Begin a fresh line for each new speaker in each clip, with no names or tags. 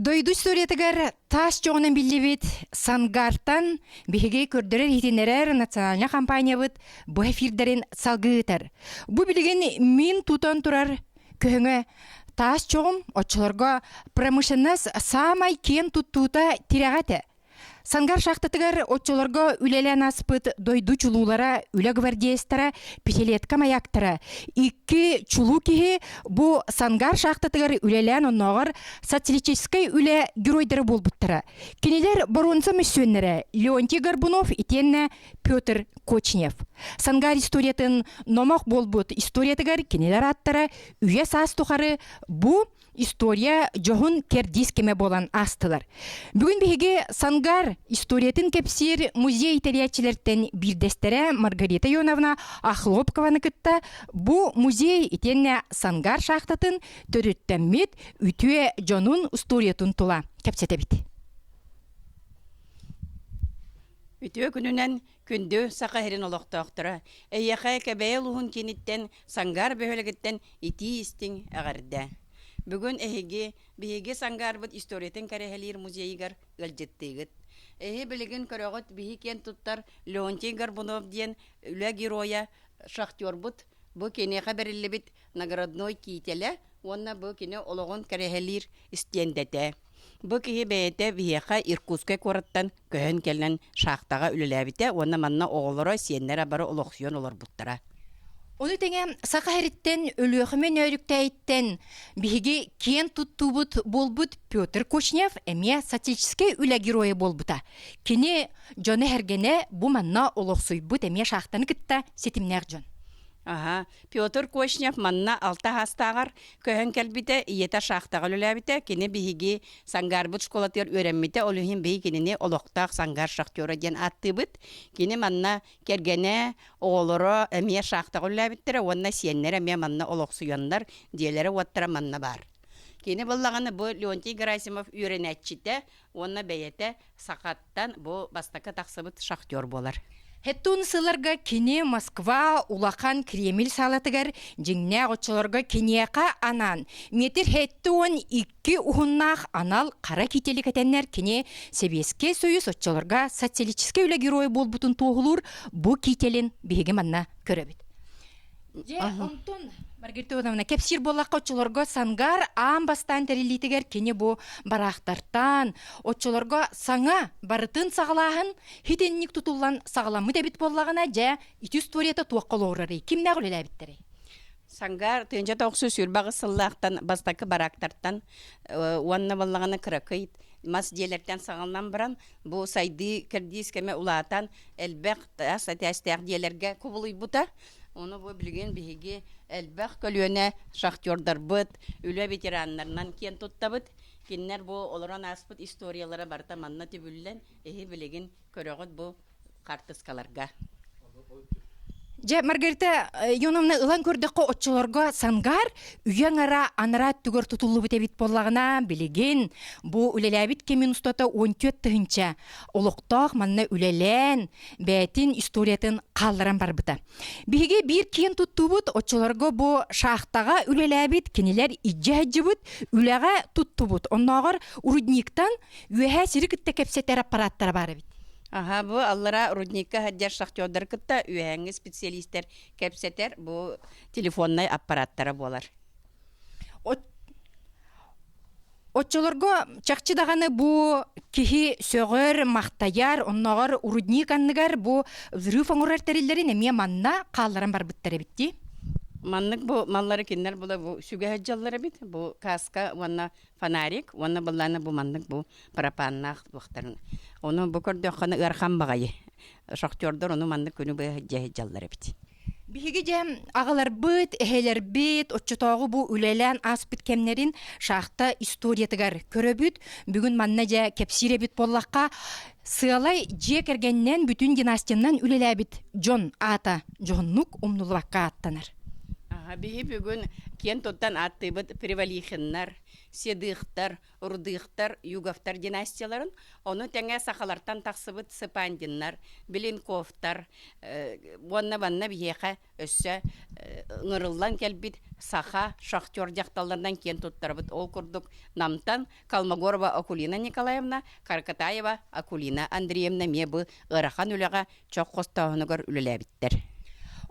Дойду историятыгар таас чоҕунан биллибит Сангартан биһиги көрдөрөр-иһитиннэрэр национальнай компаниябыт бу эфирдэрин салгыы ыытар. Бу билигин мин тутан турар көһөҥө таас чоҕум оччолорго промышленность саамай киэн туттуута тирэҕэ этэ. Сангар шахтатыгар оччолорго үлэлээн ааспыт дойду чулуулара, үлэ гвардеецтара, пятилетка маяктара, икки чулуу киһи бу Сангар шахтатыгар үлэлээн оннооҕор социалистическай үлэ геройдара буолбуттара. Кинилэр боруонса мөссүөннэрэ Леонтий Горбунов итиэннэ Петр Кочнев. Сангар историятын номох буолбут историятыгар кинилэр ааттара үйэ саас тухары бу история дьоһун кэрдиис кэмэ буолан аастылар. Бүгүн биһиги Сангар историятын кэпсиир музей тэрийээччилэртэн биирдэстэрэ Маргарита Ионовна Охлопкованы кытта бу музей итиэннэ Сангар шахтатын төрүттэммит үтүө дьонун историятын тула кэпсэтэбит.
Үтүө күнүнэн күндү Саха сирин олохтоохторо! Эйиэхэ Кэбээйи улууһун кииниттэн Сангаар бөһүөлэгиттэн итии-истиҥ эҕэрдэ! Бүгүн эһиги биһиги Сангаарбыт историятын кэрэһэлиир музейыгар ыалдьыттыыгыт. Эһи билигин көрөҕүт биһи киэн туттар Леонтий Горбунов диэн үлэ геройа шахтербут бу киниэхэ бэриллибит наградной киитэлэ уонна бу кини олоҕун кэрэһэлиир истиэндэтэ. Бу киһи бэйэтэ биһиэхэ Иркутскай куораттан көһөн кэлэн шахтаҕа үлэлээбитэ уонна манна оҕолоро, сиэннэрэ бары олохсуйан олорбуттара.
Ону тэҥэ Саха сириттэн Өлүөхүмэ Нөөрүктээйиттэн биһиги киэн туттуубут буолбут Петр Кочнев эмиэ социалистическай үлэ геройа буолбута. Кини дьоно-сэргэнэ бу манна олохсуйбут эмиэ шахтаны кытта ситимнээх дьон.
Аха, Петр Кочнев манна алта саастааҕар көһөн кэлбитэ, ийэтэ шахтаҕа үлэлээбитэ, кини биһиги Сангаарбыт школатыгар үөрэммитэ, ол иһин биһиги кинини олохтоох Сангаар шахтера диэн ааттыыбыт. Кини манна кэргэнэ, оҕолоро эмиэ шахтаҕа үлэлээбиттэрэ уонна сиэннэрэ эмиэ манна олохсуйаннар, дьиэлэрэ-уоттара манна баар. Кини буоллаҕына бу Леонтий Герасимов үөрэнээччитэ уонна бэйэтэ сахаттан бу бастакы тахсыбыт шахтер буолар.
Хэттун сылларга кини Москва улахан Кремль саалатыгар дьиҥнээх оччолорго киниэхэ анаан метр 72 уһуннаах анал хара кители кэтэннэр кини Сэбиэскэй Союз оччолорго социалистическай үлэ геройа буолбутун туоһулуур бу кителин биһиги манна көрөбүт. Дьэ, онтон Маргарита Ивановна, кэпсиир буоллахха, оччолорго Сангар аан бастаан тэриллиитигэр кини бу бараахтартан, оччолорго саҥа барытын саҕалааһын хитинник тутуллан саҕаламмыт эбит буоллаҕына, дьэ, ити историята туохха олоҕурарый? Кимнээх үлэлээбиттэрий?
Сангар 1928 сыллаахтан бастакы бараактартан уонна буоллаҕына кыракый мас дьиэлэртэн саҕаланан баран, бу сайдыы кэрдиис кэмэ улаатан, элбэх таас этээстээх дьиэлэргэ кубулуйбута. Ону бу билигин биһиги элбэх көлүөнэ шахтердарбыт, үлэ ветераннарынан киэн туттабыт. Кинилэр бу олорон ааспыт историялара барыта манна түбүллэн, эһи билигин көрөҕүт бу хаартыскаларга.
Дьэ, Маргарита Ионовна, ылан көрдөххө, оччолорго Сангар үйэ аҥара анараа өттүгэр тутуллубут эбит буоллаҕына, билигин бу үлэлээбит кэмин устата 14 тыһыынча олохтоох манна үлэлээн, бэйэтин историятын хаалларан барбыта. Биһиги биир киэн туттуубут оччолорго бу шахтаҕа үлэлээбит кинилэр илдьэ сылдьыбыт, үлэҕэ туттубут. Оннооҕор рудниктан үөһээ сири кытта кэпсэтэр аппараттара баар эбит.
Аха, бу аллара рудникка сылдьар шахтердары кытта үөһээҥҥи специалистэр кэпсэтэр бу телефоннай аппараттара буолар.
Оччолорго чахчы даҕаны бу киһи сөҕөр, махтайар, оннооҕор рудник анныгар бу взрыв оҥорор тэриллэрин эмиэ манна хаалларан барбыттар эбит дии.
Маннык бу маллары кинилэр була бу сүгэ сылдьаллар эбит. Бу каска уонна фонарик уонна былаана бу маннык бу пропаннаах туохтарын. Ону бу көрдөххө ыарахан баҕайы. Шахтердар ону маннык күнү быһа сылдьа сылдьаллар эбит.
Биһиги дьэ аҕаларбыт, эһэлэрбит оччотооҕу бу үлэлээн ааспыт кэмнэрин шахта историятыгар көрөбүт. Бүгүн манна дьэ кэпсиир эбит буоллахха, сыалай дьиэ кэргэнинэн бүтүн династиянан үлэлээбит дьон аата дьоһуннук умнуллубакка ааттанар.
Аха, биһи бүгүн киэн туттан ааттыыбыт Привалихиннар. Седыхтар, Рудыхтар, Юговтар династияларын, ону тэҥэ сахалартан тахсыбыт Сыпандиннар, Беленковтар уонна манна биһиэхэ өссө ыҥырыллан кэлбит саха шахтер дьахталларынан киэн туттарабыт. Ол курдук Намтан Колмогорова Акулина Николаевна, Каракатаева Акулина Андреевна эмиэ бу ыарахан үлэҕэ чох хостооһунугар үлэлээбиттэр.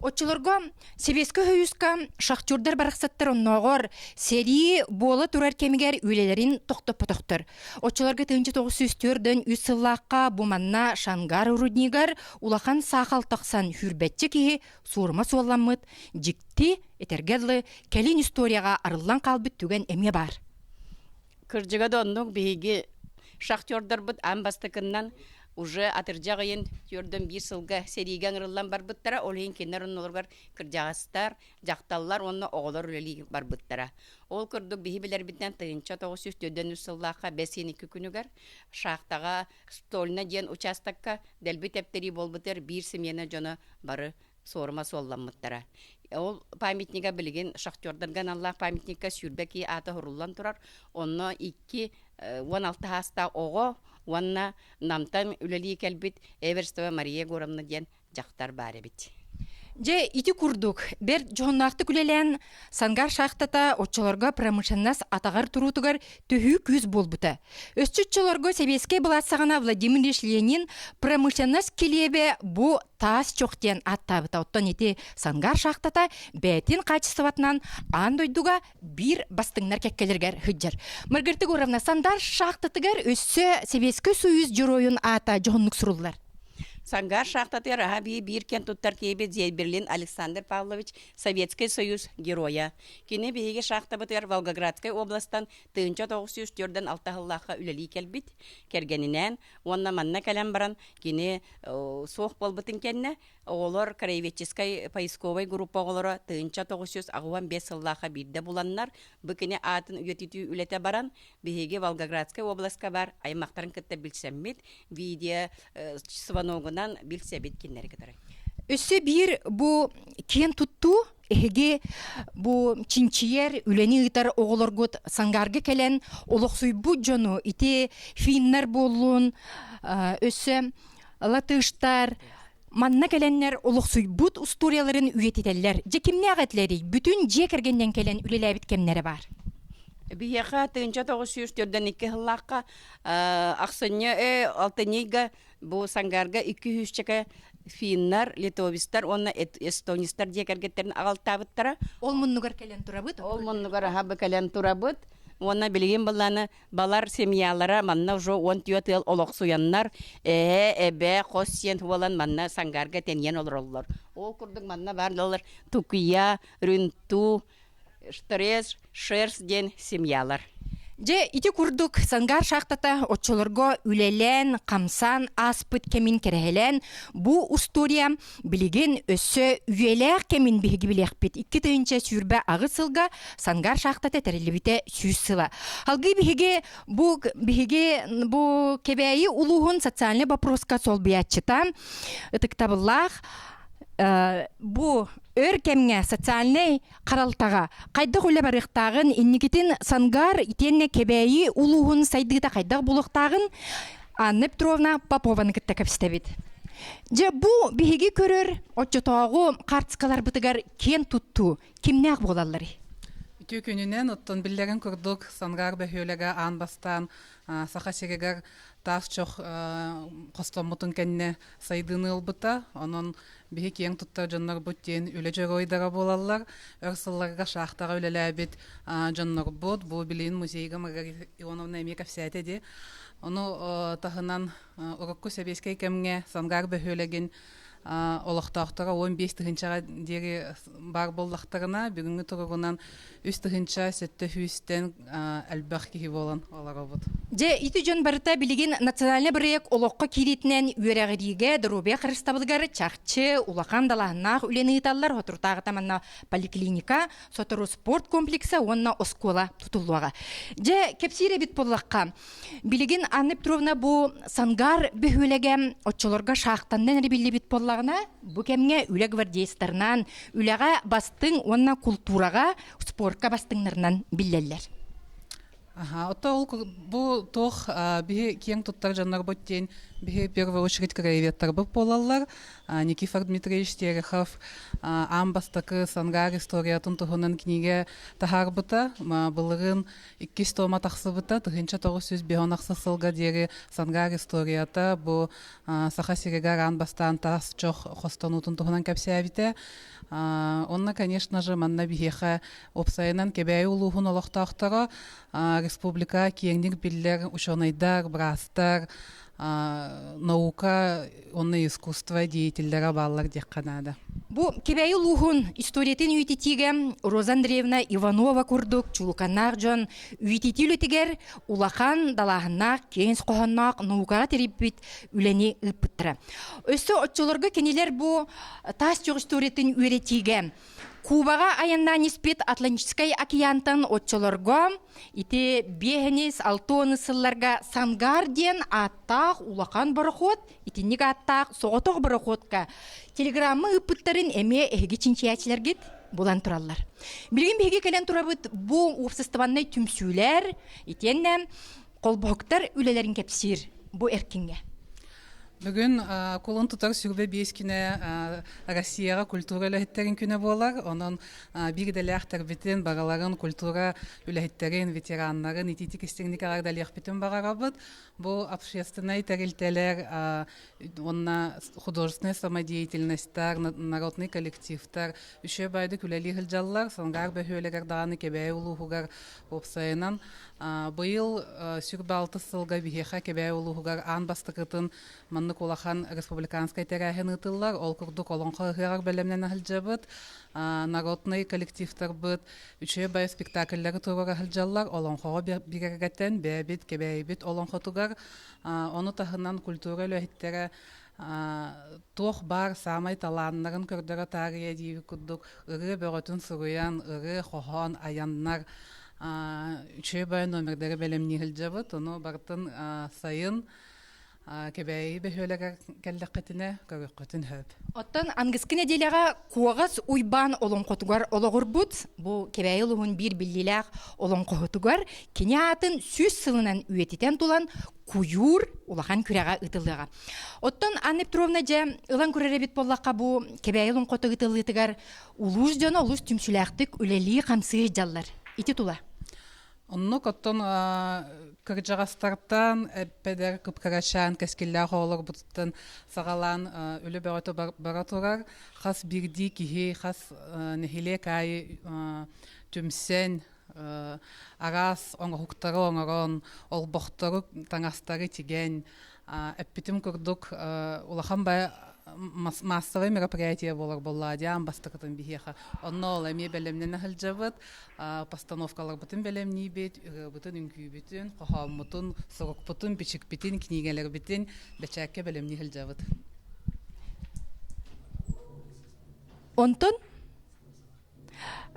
Оччолорго Сэбиэскэй Союзка шахтердар барахсаттар оннооҕор сэрии буола турар кэмигэр үлэлэрин тохтоппотохтор. Оччолорго 1943 сыллаахха бу манна Шангар руднигар улахан саахал тахсан сүүрбэччэ киһи суорума суолламмыт дьикти, этэргэ дылы, кэлин историяҕа арыллан хаалбыт түгэн эмиэ баар.
Кырдьыга да оннук биһиги шахтердарбыт аан бастакыннан уже атырдьах ыйын түөрдөн биир сылга сэриигэ ыҥырыллан барбыттара. Ол иһин кинилэр оннуларыгар кырдьаҕастар, дьахталлар уонна оҕолор үлэлии барбыттара. Ол курдук биһи билэрбитинэн 1943 сыллаахха бэс ыйын икки күнүгэр шахтаҕа Стольна диэн учаастакка дэлби тэптэрии буолбутугар биир смена дьоно бары суорума суолламмыттара. Ол памятнига билигин шахтердарга аналлаах памятникка 20 киһи аата суруллан турар. Онно икки 16 саастаах оҕо уонна Намтан үлэлии кэлбит Эверстова Мария Егоровна диэн дьахтар баар эбит.
Дьэ, ити курдук, бэрт дьоһуннаахтык үлэлээн Сангар шахтата оччолорго промышленность атаҕар туруутугар төһүү күүс буолбута. Өссө оччолорго сэбиэскэй былаас саҕана Владимир Ильич Ленин промышленность килиэбэ бу таас чох диэн ааттаабыта. Оттон ити Сангар шахтата бэйэтин хаачыстыбатынан аан дойдуга биир бастыҥнар кэккэлэригэр сылдьар. Маргарита Егоровна, Сандар шахтатыгар өссө Сэбиэскэй Союз дьоруойун аата дьоһуннук суруллар.
Сангар шахтатыгар аһа бии биир кэн туттар киһибит Зельберлин Александр Павлович Советский Союз геройа. Кини биһиги шахтабытыгар Волгоградскай областан 1946 сыллаахха үлэлии кэлбит кэргэнинээн уонна манна кэлэн баран кини суох буолбутун кэннэ оҕолор краеведческай поисковай группа оҕолоро 1985 сыллаахха биирдэ буланнар бу кини аатын үйэтитии үлэтэ баран биһиги Волгоградскай областка бар аймахтарын кытта билсэммит видео звоногунан билсэбит кинилэри кытары.
Өссө биир бу киэн туттуу эһиги бу чинчийэр үлэни ыытар оҕолоргут Сангаарга кэлэн олохсуйбут дьону ити финнэр буоллун өссө латыштар манна кэлэннэр олохсуйбут устуоруйаларын үйэтитэллэр. Дьэ кимнээх этилэрий? Бүтүн дьиэ кэргэнинэн кэлэн үлэлээбит кэмнэрэ баар.
Биһиэхэ 1942 сыллаахха ахсынньы алтынньы ыйга Бу Сангаарга икки сүүсчэкэ финнар, литовецтар уонна эстонецтар дьиэ кэргэттэрин аҕалтаабыттара.
Ол муннугар кэлэн турабыт.
Ол муннугар аһа кэлэн турабыт. Уонна билигин былааны балар семьялара манна уже 14 ыал олохсуйаннар эһэ, эбэ, хос сиэн буолан манна Сангаарга тэнийэн олороллор. Ол курдук манна баар Тукия, Рынту, Штрес, шерсть диэн семьялар.
Дьэ, ити курдук Сангаар шахтата оччолорго үлэлээн, хамсаан ааспыт кэмин кэрэһэлээн, бу устуоруйа билигин өссө үйэлээх кэмин биһиги билиэхпит. 2028 сылга Сангаар шахтата тэриллибитэ 100 сыла. Алгыы биһиги бу биһиги бу Кэбээйи улууһун социальный вопроска солбуйааччыта ытыктабыллаах бу өр кэмҥэ социальнай харалтаҕа хайдах үлэ барыахтааҕын, инникитин Сангаар итиэннэ Кэбээйи улууһун сайдыыта хайдах буолуохтааҕын Анна Петровна Попованы кытта кэпсэтэбит. Дьэ, бу биһиги көрөр оччотооҕу хаартыскаларбытыгар киэн туттуу кимнээх буолалларый?
Үтүө күнүнэн, оттон биллэрин курдук, Сангаар бөһүөлэгэ аан бастаан Саха сиригэр таас чох хостоммутун кэннэ сайдыыны ылбыта. Онон биһи киэҥ туттар дьоннорбут диэн үлэ дьоруойдара буолаллар. Өр сылларга шахтаҕа үлэлээбит дьоннорбут. Бу билигин музейга Маргарита Ионовна эмиэ кэпсээтэ дии. Ону таһынан урукку сэбиэскэй кэмҥэ Сангаар бөһүөлэгин олохтоохторо 15 тыһыынчаҕа диэри баар буоллахтарына, бүгүҥҥү туругунан 3700-тэн элбэх киһи буолан олоробут.
Дьэ, ити дьон барыта билигин национальнай бырайыак олоххо киириитинэн үөрэҕириигэ, доруобуйа харыстабылыгар чахчы улахан далааһыннаах үлэни ыыталлар. Соторутааҕыта манна поликлиника, сотору спорт комплекса уонна оскуола тутуллуоҕа. Дьэ, кэпсиир эбит буоллахха, Билигин Анна Петровна бу Сангаар бөһүөлэгэ оччолорго шахтаннан эрэ биллибит буоллаҕына, бу кэмҥэ үлэ гвардеецтарынан, үлэҕэ бастыҥ уонна култуураҕа, спортка бастыҥнарынан биллэллэр.
Аха, ото ол бу туох биһи киэҥ туттар дьоннорбут диэн биһи первую очередь краеведтарбыт буолаллар. Никифор Дмитриевич Терехов аан бастакы Сангар историятын туһунан кинигэ таһаарбыта. Былырыын иккис тома тахсыбыта. 1956 сылга диэри Сангар историята бу Саха сиригэр аан бастаан таас чох хостонуутун туһунан кэпсээбитэ. Онно, конечно же, манна биһиэхэ Уопсайынан Кэбээйи улууһун олохтоохторо республика киэҥник биллэр учуонайдар, быраастар, наука уонна искусство деятеллэрэ бааллар диэххэ наада.
Бу Кэбээйи улууһун историятын үйэтитиигэ Роза Андреевна Иванова курдук чулуканнаах дьон үйэтитии үлэтигэр улахан далааһыннаах, киэҥ хоһоонноох наукаҕа тэрийбит үлэни ыыппыттара. Өссө оччолорго кинилэр бу таас чох историятын үөрэтиигэ Кубаҕа айаннаан испит Атлантическай океантан оччолорго ити биэһинис алтыаны сылларга Сангар диэн ааттаах улахан борохуот, итинник ааттаах соҕотох борохуотка телеграмма ыыппыттарын эмиэ эһиги чинчийээччилэргит булан тураллар. Билигин биһиги кэлэн турабыт бу уопсастыбаннай түмсүүлэр итиэннэ холбоһуктар үлэлэрин кэпсиир бу эркиҥҥэ.
Бүгүн кулун тутар 25 күнэ Россияҕа культура үлэһиттэрин күнэ буолар. Онон биир идэлээхтэрбитин, барыларын культура үлэһиттэрин, ветераннарын итиитик истиҥник эҕэрдэлиэхпитин баҕарабыт. Бу общественнай тэрилтэлэр уонна художественная самодеятельностар, народный коллективтар үчүгэй баайдык үлэлии сылдьаллар. Сангаар бөһүөлэгэр даҕаны Кэбээйи улууһугар уопсайынан Быйыл 26 сылга биһиэхэ Кэбээйи улууһугар аан бастакытын маннык улахан республиканскай тэрээһин ыытыллар. Ол курдук Олоҥхо ыһыаҕар бэлэмнэнэ сылдьабыт. Народнай коллективтарбыт үчүгэй бай спектакльлары туруора сылдьаллар. Олоҥхоҕо бигэргэтэн бэйэбит Кэбээйибит олоҥхотугар ону таһынан культура үлэһиттэрэ туох баар саамай талааннарын көрдөрө таарыйа диир курдук ырыа бөҕөтүн суруйан, ырыа, хоһоон, айаннар үчүгэй бай номердары бэлэмнии сылдьабыт. Ону барытын сайын Кэбээйи бөһүөлэгэр кэллэххитинэ көрүөххүтүн сөп.
Оттон ангыскы нэдиэлэҕэ Куоҕас Уйбаан олоҥхотугар олоҕурбут бу Кэбээйи улууһун биир биллиилээх олоҥхоһутугар кини аатын 100 сылынан үйэтитэн тулан куйуур улахан күрэҕэ ыытыллыаҕа. Оттон Анна Петровна дьэ ылан көрөр эбит буоллахха бу Кэбээйи олоҥхото ыытыллыытыгар улуус дьоно олус түмсүүлээхтик үлэлии-хамсыы сылдьаллар. Ити тула.
Оннук оттон кырдьаҕастартан эппэдэр кып-кырачаан кэскиллээх оҕолорбутуттан саҕалаан үлэ бөҕөтө бара турар. Хас биирдии киһи, хас нэһилиэк аайы түмсэн араас оҥоһуктары оҥорон, олбохтору, таҥастары тигэн, эппитим курдук улахан бай массовай мероприятие буолар буоллаа диэн бастакытын биһиэхэ. Онно ол эмиэ бэлэмнэнэ сылдьабыт, постановкаларбытын бэлэмниибит, ырыабытын, үҥкүүбүтүн, хоһооммутун, сурукпутун, бичикпитин, кинигэлэрбитин бэчээккэ бэлэмнии сылдьабыт.
Онтон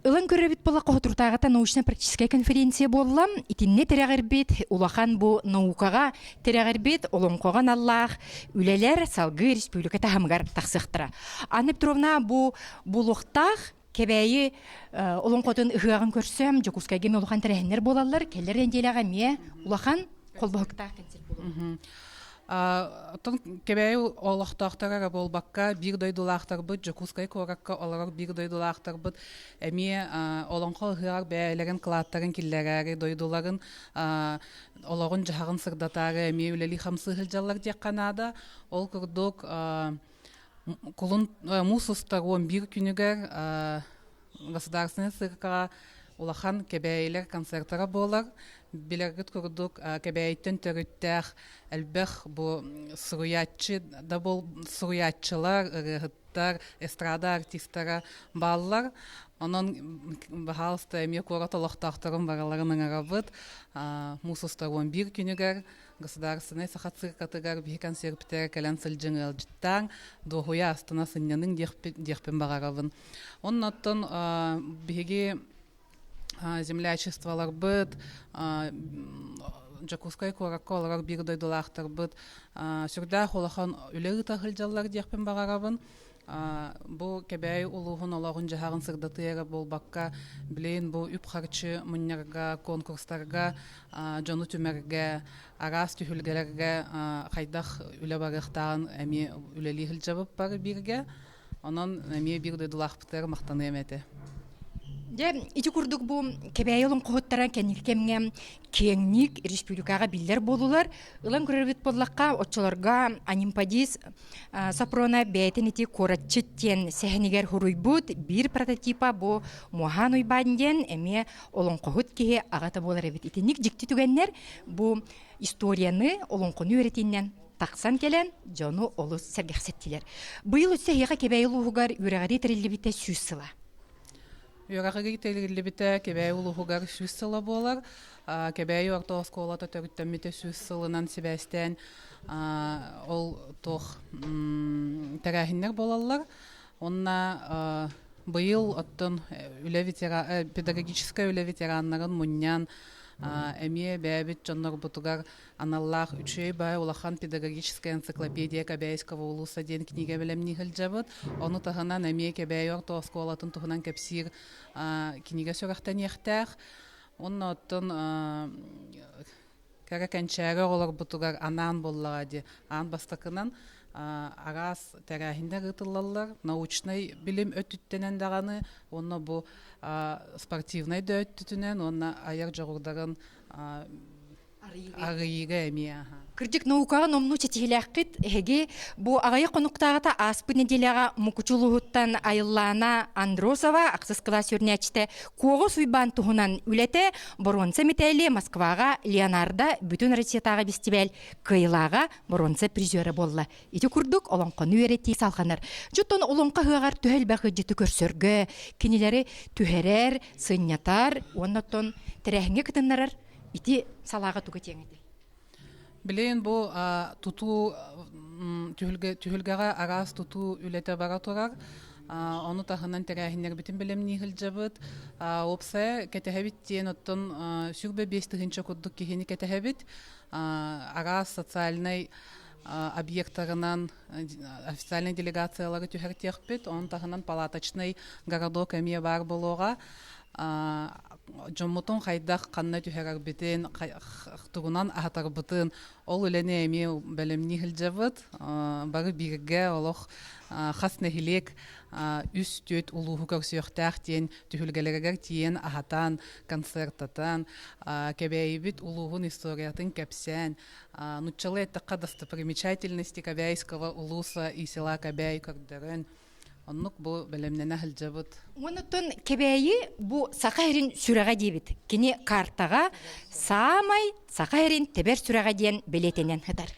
Ылан көрөбүт буолла хоһутуртааҕыта научно-практическая конференция буолла. Итиннэ тирэҕирбит, улахан бу наукаҕа тирэҕирбит, олоҥхоҕо аналлаах үлэлэр салгыы республика таһымыгар тахсыахтара. Анна Петровна бу булуохтаах Кэбээйи олоҥхотун ыһыаҕын көрсөм, Дьокуускайга эмиэ улахан тэрээһиннэр буолаллар. Кэлэр нэдиэлэҕэ эмиэ улахан холбоһуктаах концерт буолуо.
Оттон Кэбээйи олохтоохторо эрэ буолбакка, биир дойдулаахтарбыт, Дьокуускай куоракка олорор биир дойдулаахтарбыт эмиэ олоҥхо ыһыаҕар бэйэлэрин кылааттарын киллэрээри, дойдуларын олоҕун-дьаһаҕын сырдатаары эмиэ үлэлии-хамсыы сылдьаллар диэххэ наада. Ол курдук, кулун муус устар 11 күнүгэр Государственнай циркаҕа улахан Кэбээйилэр концертара буолар. Билэргит курдук, Кэбээйиттэн төрүттээх элбэх бу суруйааччы да бол суруйааччылар, ырыаһыттар, эстрада артистара бааллар. Онон, баһаалыста, эмиэ куорат олохтоохторун барыларын ыҥырабыт. Муус устар 11 күнүгэр Государственнай Саха циркатыгар биһи концерпитигэр кэлэн сылдьыҥ ыалдьыттааҥ, дуоһуйа астына сынньаныҥ диэхпин баҕарабын. Онно оттон биһиги землячестволарбыт, Дьокуускай куоракка олорор биир дойдулаахтарбыт сүрдээх улахан үлэ ыыта сылдьаллар диэхпин баҕарабын. Бу Кэбээйи улууһун олоҕун-дьаһаҕын сырдатыы эрэ буолбакка, билигин бу үп-харчы мунньарга, конкурстарга, дьону түмэргэ, араас түһүлгэлэргэ хайдах үлэ барыахтааҕын эмиэ үлэлии сылдьабыт бары бииргэ. Онон эмиэ биир дойдулаахпытыгар махтаныам этэ.
Дьэ, ити курдук бу Кэбээйи олоҥхоһуттара кэнники кэмҥэ киэҥник республикаҕа биллэр буолулар. Ылан көрөрбүт буоллахха, оччолорго Анимпадис Сопрона бэйэтин ити куоратчыт диэн сэһэнигэр хуруйбут биир прототипа бу Муоһаан Уйбаан диэн эмиэ олоҥхоһут киһи аҕата буолар эбит. Итинник дьикти түгэннэр бу историяны олоҥхону үөрэтиинэн тахсан кэлэн дьону олус сэргэхсэттилэр. Быйыл өссө эһиэхэ Кэбээйи улууһугар үөрэҕирии тэриллибитэ 100 сыла.
Үөрэҕирии тэриллибитэ Кэбээйи улууһугар 100 сыла буолар. Кэбээйи орто оскуолата төрүттэммитэ 100 сылынан сибээстээн ол туох тэрээһиннэр буолаллар. Уонна быйыл оттон үлэ ветера педагогическай үлэ ветераннарын мунньан эмиэ бэйэбит дьоннорбутугар аналлаах үчүгэй баай улахан педагогическая энциклопедия Кэбээйского улуса диэн кинигэ бэлэмнии сылдьабыт. Ону таһынан эмиэ Кэбээйи орто оскуолатын туһунан кэпсиир кинигэ сүрэхтэниэхтээх. Уонна оттон кэрэ кэнчээри оҕолорбутугар анаан буоллаҕа дии. Аан бастакынан араас тэрээһиннэр ыытыллаллар. Научнай билим өттүттэнэн даҕаны уонна бу спортивнай да өттүтүнэн уонна айар дьоҕурдарын Арыйыыга эмиэ аха.
Кырдьык наукаҕа номнуо чэчиһилээххит эһиги бу аҕыйах хонуктааҕыта ааспыт нэдиэлэҕэ Мукучу улууһуттан Айыллаана Андросова ахсыс кылаас үөрэнээччитэ Куоҕус Уйбаан туһунан үлэтэ боруонса мэтээли Москваҕа Леонардо бүтүн Россиятааҕы бэстибээл кыайыылааҕа боруонса призера буолла. Ити курдук олоҥхону үөрэтии салҕанар. Дьоттон олоҥхо ыһыаҕар төһө элбэх ыалдьыты көрсөргө, кинилэри түһэрэр, сынньатар уонна оттон тэрээһиҥҥэ кытыннарар Ити салааҕа тугу этиэҥ этэй?
Билигин бу тутуу түһүлгэҕэ араас тутуу үлэтэ бара турар. Ону таһынан тэрээһиннэрбитин бэлэмнии сылдьабыт. Уопсайа кэтэһэбит диэн оттон 25 тыһыынча курдук киһини кэтэһэбит. Араас социальнай объектарынан официальнай делегациялары түһэртиэхпит. Ону таһынан палаточный городок эмиэ баар буолуоҕа. Дьоммутун хайдах ханна түһэрэрбитин, тугунан аһатарбытын ол үлэни эмиэ бэлэмнии сылдьабыт. Бары бииргэ олох хас нэһилиэк үс-түөрт улууһу көрсүөхтээх диэн түһүлгэлэригэр тиийэн аһатан, концертатан, Кэбээйибит улууһун историятын кэпсээн, нуччалыы эттэххэ достопримечательности Кобяйского улуса и села Кобяй көрдөрөн, Оннук бу бэлэмнэнэ сылдьабыт.
Онтон Кэбээйи бу Саха сирин сүрэҕэ диэбит. Кини картаҕа саамай Саха сирин тэбэр сүрэҕэ диэн бэлиэтэнэн сытар.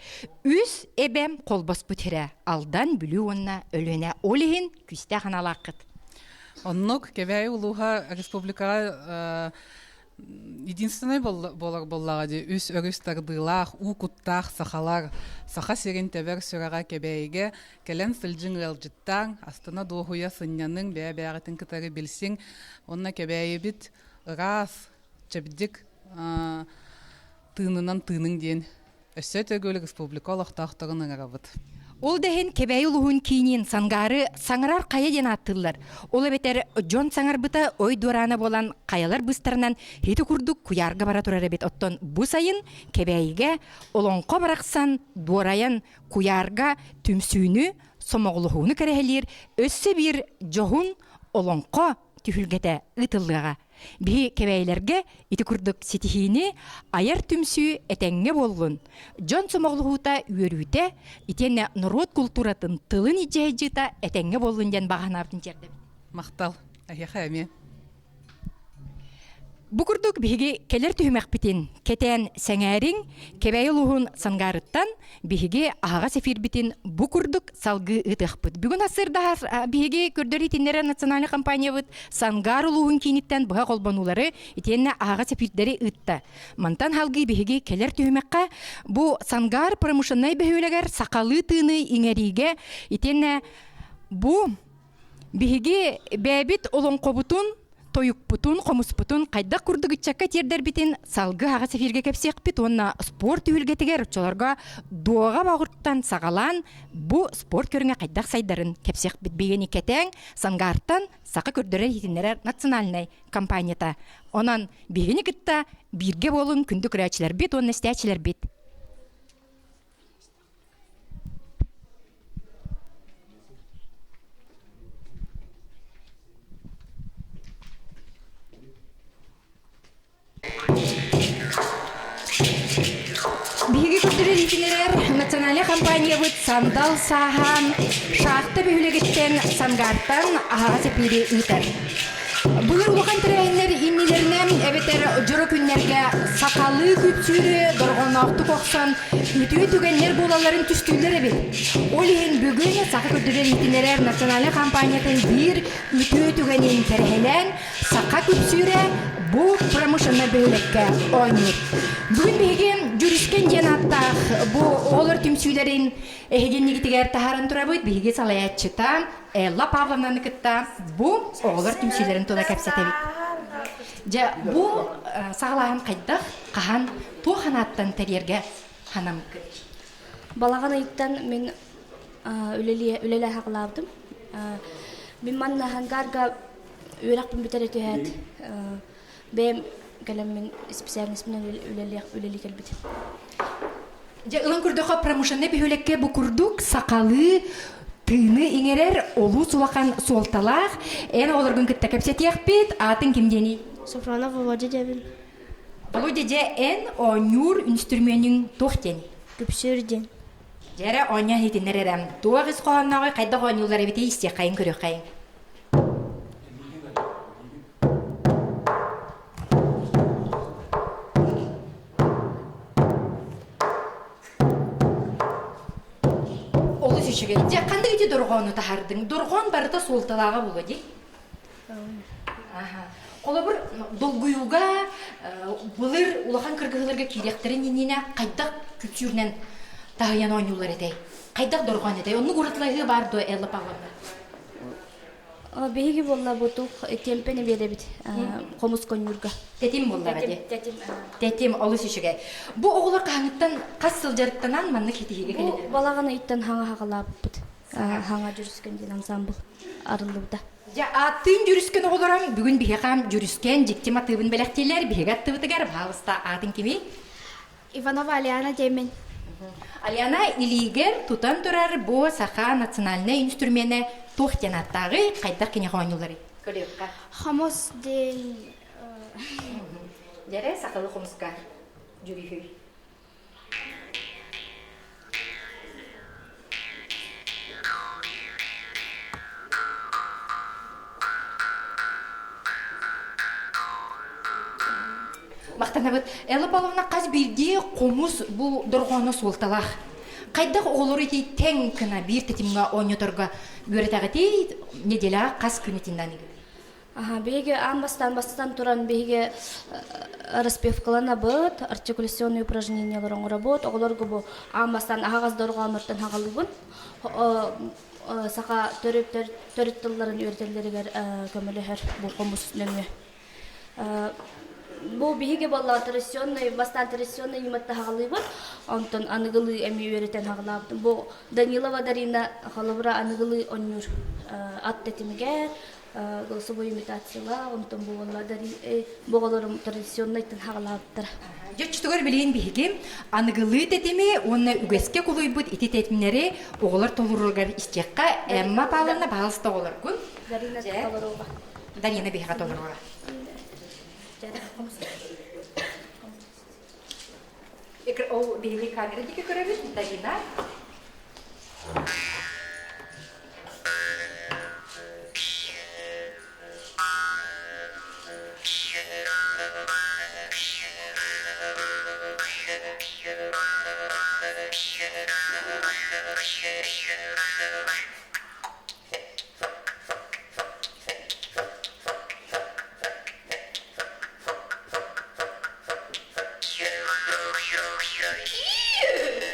Үс эбэм холбоспут сирэ Алдан, Бүлүү уонна Өлүөнэ. Ол иһин күүстээх аналааххыт.
Оннук Кэбээйи улууһа республикаҕа Единственный буолар буоллаҕа дии үс өрүс тардыылаах, уу куттаах сахалар Саха сирин тэбэр сүрэҕэ Кэбээйигэ кэлэн сылдьыҥ ыалдьыттааҥ, астына дуоһуйа сынньаныҥ, бэйэ-бэйэҕитин кытары билсиҥ. Уонна Кэбээйибит ыраас, чэбдик тыынынан тыыныҥ диэн Өссө төгүл республика олохтоохторун ыҥырабыт.
Ол да иһин Кэбээйи улууһун киинин Сангаары саҥарар хайа диэн ааттыыллар. Ол эбэтэр дьон саҥарбыта ой дуораана буолан хайалар быыстарынан ити курдук куйаарга бара турар эбит. Оттон бу сайын Кэбээйигэ олоҥхо барахсан дуорайан куйаарга түмсүүнү, сомоҕолоһууну кэрэһэлиир өссө биир дьоһун олоҥхо түһүлгэтэ ыытыллыаҕа. Биһи кэбээйилэргэ ити курдук ситиһиини айар түмсүү этэҥҥэ буоллун, дьон сомоҕолоһуута үөрүүтэ, итиэннэ норуот култууратын тылын илдьэ этэҥҥэ буоллун диэн баҕа санаабытын тиэрдэбит.
Махтал. Эһиэхэ эмиэ.
Бу курдук биһиги кэлэр түһүмэхпитин кэтээн сэҥээриҥ, Кэбээйи улууһун Сангаарыттан биһиги аһаҕас эфирбитин бу курдук салгыы ыытыахпыт. Бүгүн ассырдаһар биһиги көрдөр итиннэрэ национальный компаниябыт Сангаар улууһун кииниттэн быһа холбонуулары итиэннэ аһаҕас эфирдэри ыытта. Мантан салгыы биһиги кэлэр түһүмэххэ бу Сангаар промышленнай бөһүөлэгэр сахалыы тыыны иҥэриигэ итиэннэ бу биһиги бэйэбит олоҥхобутун. тойукпутун, хомуспутун хайдах курдук ыччакка тиэрдэрбитин салгыы аҕыс эфиргэ кэпсиэхпит уонна спорт түһүлгэтигэр оччолорго дуоҕа боҕуртан саҕалаан бу спорт көрүҥэ хайдах сайдарын кэпсиэхпит. Биһигини кэтээн Сангаартан саха көрдөрөр-иһитиннэрэр национальнай компанията. Онон биһигини кытта бииргэ буолуҥ күндү көрөөччүлэрбит уонна истээччилэрбит. Биһиги көрдөрөр иитинэрэр национальнай компаниябыт Сандал Сааһаан шахта бөһүөлэгиттэн Сангаартан аһаҕас эпиири ыытар. Былыр улахан тэрээһиннэр иннилэринэн эбэтэр дьоро күннэргэ сахалыы күпсүүрү дорҕоонноохтук охсон үтүө түгэннэр буолалларын түстүүллэр эбит. Ол иһин бүгүн Саха көрдөрөр иитинэрэр национальнай компаниятын биир үтүө түгэнин кэрэһэлээн Саха күпсүүрэ бу промышленнай бөһүөлэккэ оонньуур. Бүгүн биһиги Дьүрүскэн диэн ааттаах бу оҕолор түмсүүлэрин эһигиннигитигэр таһааран турабыт. Биһиги салайааччыта Элла Павловнаны кытта бу оҕолор түмсүүлэрин тула кэпсэтэбит. Дьэ, бу саҕалааһын хайдах, хаһан, туох санааттан тэрийэргэ санаммыккыт?
Балаҕан ыйыттан мин үлэлээ хаҕылаабытым. Мин манна Хангарга үөрэхпин бүтэрэ түһээт, бэйэм кэлэммин исписээлинэспинэн үлэлии кэлбитим.
Дьэ, ылан көрдөххө, промышленнай бөһүөлэккэ бу курдук сахалыы тыыны иҥэрэр олус улахан суолталаах. Эн оҕолоргун кытта кэпсэтиэхпит. Аатыҥ ким диэний?
Софронов Володя диэбин.
Володя, дьэ, эн оонньуур үнүстүрүмүөнүҥ туох диэний?
Күпсүүр диэн.
Дьэ эрэ, оонньоон иһитиннэр эрэ. Туох ис хоһооннооҕуй, хайдах оонньууллар эбитий, истиэххэйин, көрүөххэйин. Олус үчүгэй. Дьэ, ханнык ити дорҕоону таһаардыҥ? Дорҕоон барыта суолталааҕа буолуо дии. Аха. Холобур, долгуйууга былыр улахан кыргыһыыларга киириэхтэрин иннинэ хайдах күпсүүрүнэн таһыйан оонньууллар этэй? Хайдах дорҕоон этэй? Оннук уратылаһыы баар дуо, Элла Павловна?
Биһиги буолла бутук тиэмпэни биэрэбит хомус конньуурга.
Тэтим буоллаҕа дии. Тэтим. Тэтим олус үчүгэй. Бу оҕолор хаһааҥҥыттан хас сыл дьарыктанан маннык ситиһиигэ кэллилэр?
Бу балаҕан ыйыттан хаҥа хаҕалаабыппыт. Хаҥа Дьүрүскэн диэн ансаамбыл арыллыбыта.
Дьэ, ааттыын Дьүрүскэн оҕолорум бүгүн биһиэхэ Дьүрүскэн дьикти матыыбын бэлэхтиилэр. Биһиги аттыбытыгар, баһаалыста, аатын кимий?
Иванова Алиана диэммин.
Алиана илиигэр тутан турар бу саха национальнай инструменэ туох диэн ааттааҕый, хайдах киниэхэ оонньуулларый? Көрүөххэ.
Хомус диэн
Дьэрэ сахалы хомуска дьүрүһүй. Махтанабыт. Элла Павловна хас биирдии хомус бу дорҕооно суолталаах. Хайдах оҕолору ити тэҥ гына биир тэтимҥэ оонньоторго үөрэтэҕитий неделяҕа хас күн итиннэн
Аха, биһиги аан бастаан бастатан туран биһиги распевкаланабыт, артикуляционные упражнениялар оҥоробут. Оҕолорго бу аан бастаан аһаҕас дорҕооннортон хаҕалыыбын. Саха төрүт төрүт тылларын үөрэтэллэригэр көмөлөһөр бу хомус нөҥүө. Бу биһиги буоллаҕа традиционный, бастаан традиционный ньыматта хаҕалыыбыт, онтон аныгылыы эмиэ үөрэтэн хаҕалаабытым. Бу Данилова Дарина холобура аныгылыы оонньуур ат тэтимигэр, голосовой имитациялаах, онтон бу буолла бу оҕолорум традиционнайтан хаҕалаабыттара.
Дьэ, оччотугар билигин биһиги аныгылыы тэтими уонна үгэскэ кулуйбут ити тэтимнэри оҕолор толоруругар истиэххэ. Эмма Павловна, баһаалыста оҕолоргун.
Дарина толоруоҕа.
Дарина биһиэхэ толоруоҕа. Ол биһиги камера диэки көрөбүт, Дарина.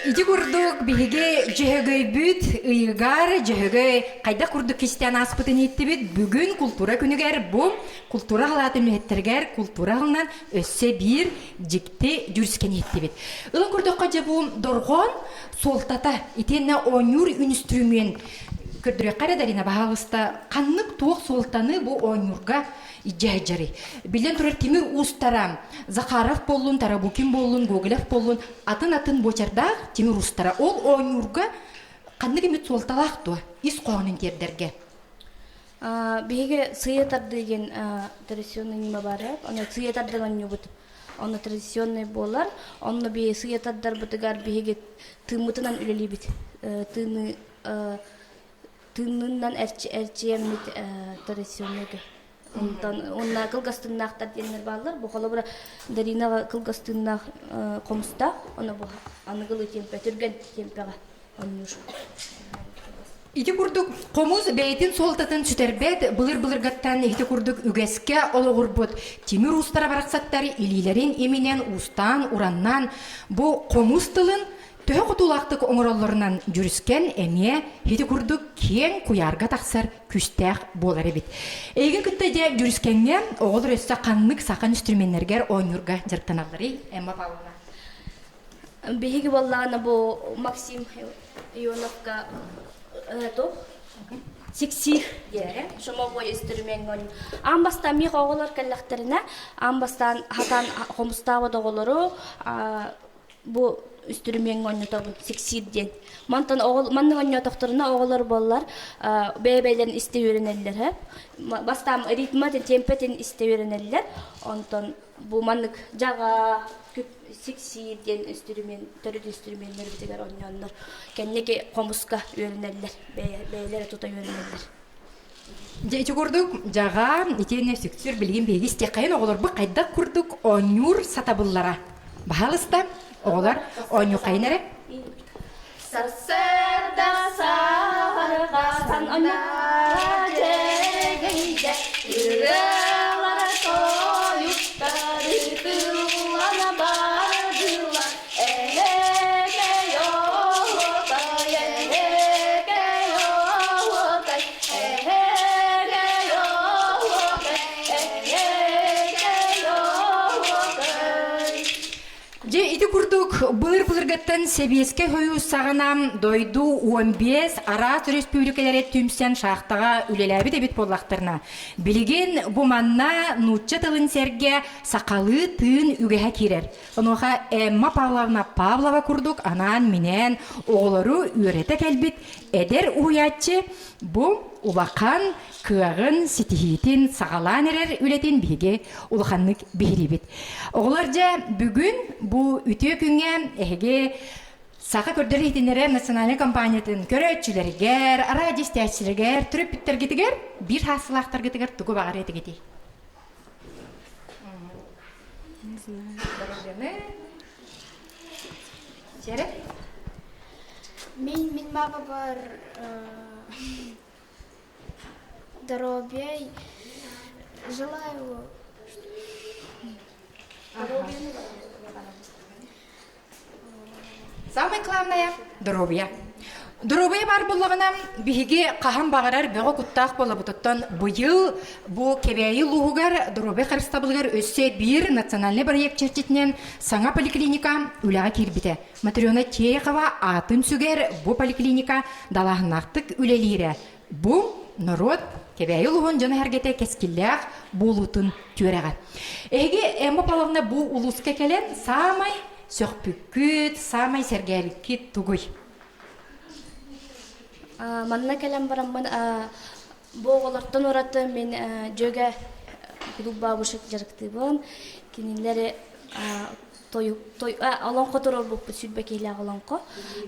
Ити курдук биһиги Дьөһөгөйбүт ыйыгар Дьөһөгөй хайдах курдук кистээн ааспытын иһиттибит. Бүгүн култуура күнүгэр бу култуура халаатын үлэһиттэригэр култуура аһылынан өссө биир дьикти дьүрүскэни иһиттибит. Ылан көрдөххө дьэ бу дорҕоон суолтата итиэннэ оонньуур үнүстүрүмүөн көрдөрүөххэ эрэ Дарина баһаалыста ханнык туох суолтаны бу оонньуурга илдьэ Биллэн турар тимир уустара Захаров буоллун, Тарабукин буоллун, Гоголев буоллун атын-атын буочардаах тимир уустара ол оонньуурга ханнык эмит суолталаах дуо ис хоһоонун тиэрдэргэ?
Биһиги сыыйа тардыы диэн традиционный ньыма баар Ону сыыйа тардан оонньуубут. Онно традиционный буолар. Онно биһи сыыйа тардарбытыгар биһиги тыыммытынан үлэлиибит. Тыыны тыынынан эрчийэммит традиционныйга. Онтон уонна кылгас тыыннаахтар диэннэр бааллар. Бу холобура Даринаҕа кылгас тыыннаах хомустаах, ону бу аныгылыы тиэмпэ, түргэн тиэмпэҕэ оонньуур.
Ити курдук хомус бэйэтин суолтатын сүтэрбэт былыр-былыргаттан ити курдук үгэскэ олоҕурбут тимир уустара барахсаттар илиилэрин иминэн уустаан, ураннаан бу хомус тылын төһө хотуулаахтык оҥороллорунан дьүрүскэн эмиэ ити курдук киэҥ куйаарга тахсар күүстээх буолар эбит. Эйигин кытта дьэ дьүрүскэҥҥэ оҕолор өссө ханнык саха инструменнэригэр оонньуурга дьарыктаналларый, Эмма Павловна?
Биһиги буоллаҕына бу Максим Ионовка туох сиксиир диэри шумовой инструмеҥҥа аан бастаан миэхэ оҕолор кэллэхтэринэ аан бастаан хатаан хомустаабат оҕолору бу үстүрүмүөҥҥэ оонньотобун сиксиир диэн мантан оҕол маннык оонньоотохторуна оҕолор буоллар бэйэ-бэйэлэрин истэ үөрэнэллэр бастаан ритматын темпэтин истэ үөрэнэллэр онтон бу маннык дьаҕа сиксиир диэн үстүрүмүөн төрүт үстүрүмүөннэрбитигэр оонньооннор кэнники хомуска үөрэнэллэр бэйэлэрэ тута үөрэнэллэр
Дьэ ити курдук дьаҕа итиэннэ сүксүр билигин биһиги истиэххэйин оҕолорбут хайдах курдук оонньуур сатабыллара. Баһаалыста, оҕолор оонньуоххайын эрэ.
Сарсыарда саһарҕа дьэгэйдэ ырыалара тойуктары тыллана бардылар эһэкэй оһуокай эһэкэй оһуокай эһэкэй оһуокай эһэкэй оһуокай
Дьэ ити курдук былыр-былыргаттан Сэбиэскэй Сойуус саҕана дойду 15 араас өрөспүүбүлүкэлэрэ түмсэн шахтаҕа үлэлээбит эбит буоллахтарына, билигин бу манна нуучча тылын сэргэ сахалыы тыын үгэһэ киирэр. Онуоха Эмма Павловна Павлова курдук анаан-минээн оҕолору үөрэтэ кэлбит эдэр уһуйааччы бу улахан кыаҕын, ситиһиитин саҕалаан эрэр үлэтин биһиги улаханнык биһириибит. Оҕолор дьэ бүгүн бу үтүө күҥҥэ эһиги Саха көрдөр иһитиннэрэр национальнай компаниятын көрөөччүлэригэр, араадьы истээччилэригэр, төрөппүттэргитигэр биир хаассылаахтаргытыгар тугу баҕарыа этигитий?
Не знаю.
Сиэрэ?
Мин мин бабабар здоровья желаю.
Самое главное – здоровье. Доруобуйа баар буоллаҕына, биһиги хаһан баҕарар бөҕө куттаах буолабытыттан быйыл бу Кэбээйи улууһугар доруобуйа харыстабылыгар өссө биир национальнай бырайыак чэрчитинэн саҥа поликлиника үлэҕэ киирбитэ. Матрена Терехова аатын сүгэр бу поликлиника далааһыннаахтык үлэлиирэ. Бу норуот Кэбээйи улууһун дьоно-сэргэтэ кэскиллээх буолуутун түөрэҕэ. Эһиги Эмма Павловна бу улууска кэлэн саамай сөхпүккүт, саамай сэргээбиккит тугуй?
Манна кэлэн бараммын бу оҕолортон ураты мин дьүөгэ клуб бабушек дьарыктыыбын. Кинилэри тойук той олоҥхо туруорбуппут сүүрбэ киһилээх олоҥхо.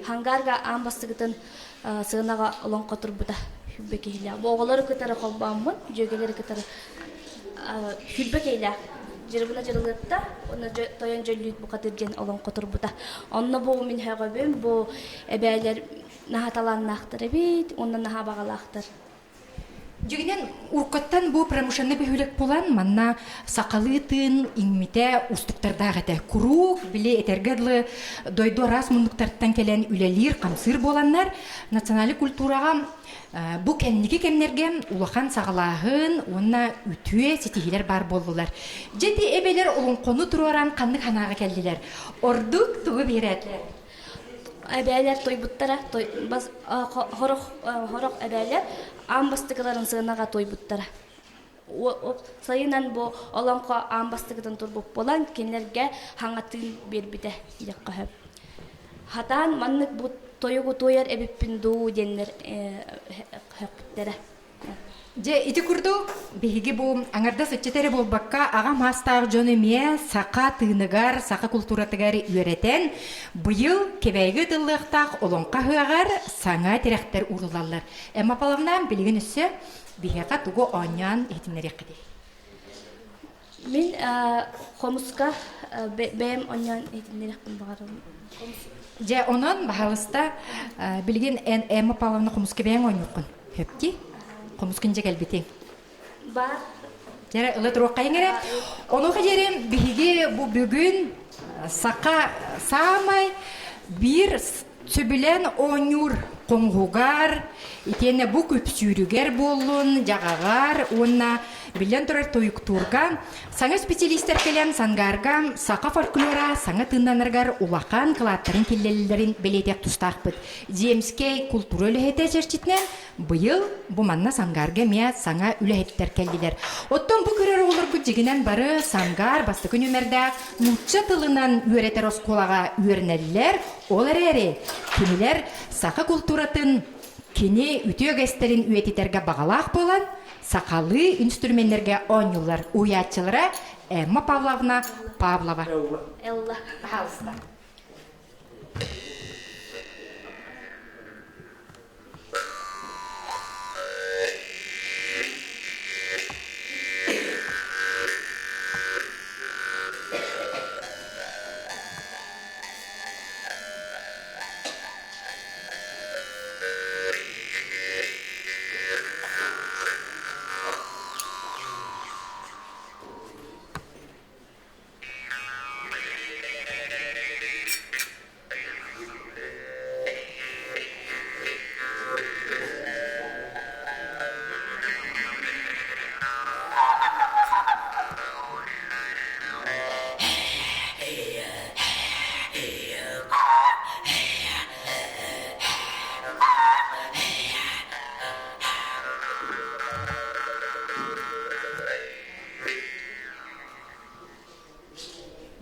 Хангарга аан бастакытын сыанаҕа олоҥхо турбута сүүрбэ киһилээх. Бу оҕолору кытары холбооммун, дьүөгэлэри кытары сүүрбэ киһилээх дьырыбына дьырылыатта уонна тойон дьөллүүт бухатыыр диэн олоҥхо турбута. Онно бу мин һөҕөбүн, бу эбээлэр наһаа талааннаахтар эбит уонна наһаа баҕалаахтар.
Дьиҥинэн, уруккаттан бу промышленнай бөһүөлэк буолан, манна сахалыы тыын иҥмитэ уустуктардаах этэ. Куруук, били этэргэ дылы, дойду араас муннуктарыттан кэлэн үлэлиир-хамсыыр буоланнар, национальнай культураҕа бу кэнники кэмнэргэ улахан саҕалааһын уонна үтүө ситиһиилэр баар буоллулар. Дьэ ити эбэлэр олоҥхону туруоран ханнык санааҕа кэллилэр? Ордук тугу биһирээтилэр?
Эбээлэр тойбуттара, сорох сорох эбээлэр аан бастакыларын сыанаҕа туойбуттара. Сайынан бу олоҥхо аан бастакытын турбут буолан, кинилэргэ хаҥатыын биэрбитэ диэххэ сөп. Хатаан маннык бу тойугу туойар эбиппин дуу диэннэр сөхпүттэрэ.
Дьэ, ити курдук биһиги бу аҥардас ыччат эрэ буолбакка, аҕа маастаах дьон эмиэ саха тыыныгар, саха култууратыгар үөрэтэн, быйыл Кэбээйигэ ыытыллыахтаах Олоҥхо ыһыаҕар саҥа тирэхтэр ууруллаллар. Эмма Павловна, билигин өссө биһиэхэ тугу оонньоон иһитиннэриэххитий?
Мин хомуска бэйэм оонньоон иһитиннэриэхпин баҕарабын.
Дьэ, онон, баһаалыста, билигин эн Эмма Павловна хомуска бэйэҥ оонньуоххун сөптүй? Хомускун дьэ кэлбитиҥ.
Бар.
Дьэ, ыла туруоххайыҥ эрэ. Онуоха диэри биһиги бу бүгүн саха саамай биир сөбүлээн оонньуур хоҥуһугар, итиэннэ бу күпсүүрүгэр буоллун, дьаҕаҕар уонна биллэн турар тойуктуурга саҥа специалистэр кэлэн Сангаарга саха фольклора саҥа тыыннанарыгар улахан кылааттарын киллэрэллэрин бэлиэтиэх тустаахпыт. Земскэй култуура үлэһитэ чэрчитинэн Быйыл бу манна Сангаарга эмиэ саҥа үлэһиттэр кэллилэр. Оттон бу көрөр оҕолорбут дьигинэн бары Сангаар бастакы нүөмэрдээх нуучча тылынан үөрэтэр оскуолаҕа үөрэнэллэр. Ол эрээри кинилэр саха култууратын кини үтүө үгэстэрин үйэтитэргэ баҕалаах буолан, сахалыы инструменнэргэ оонньууллар. Уһуйааччылара Эмма Павловна Павлова.
Элла.
Пожалуйста.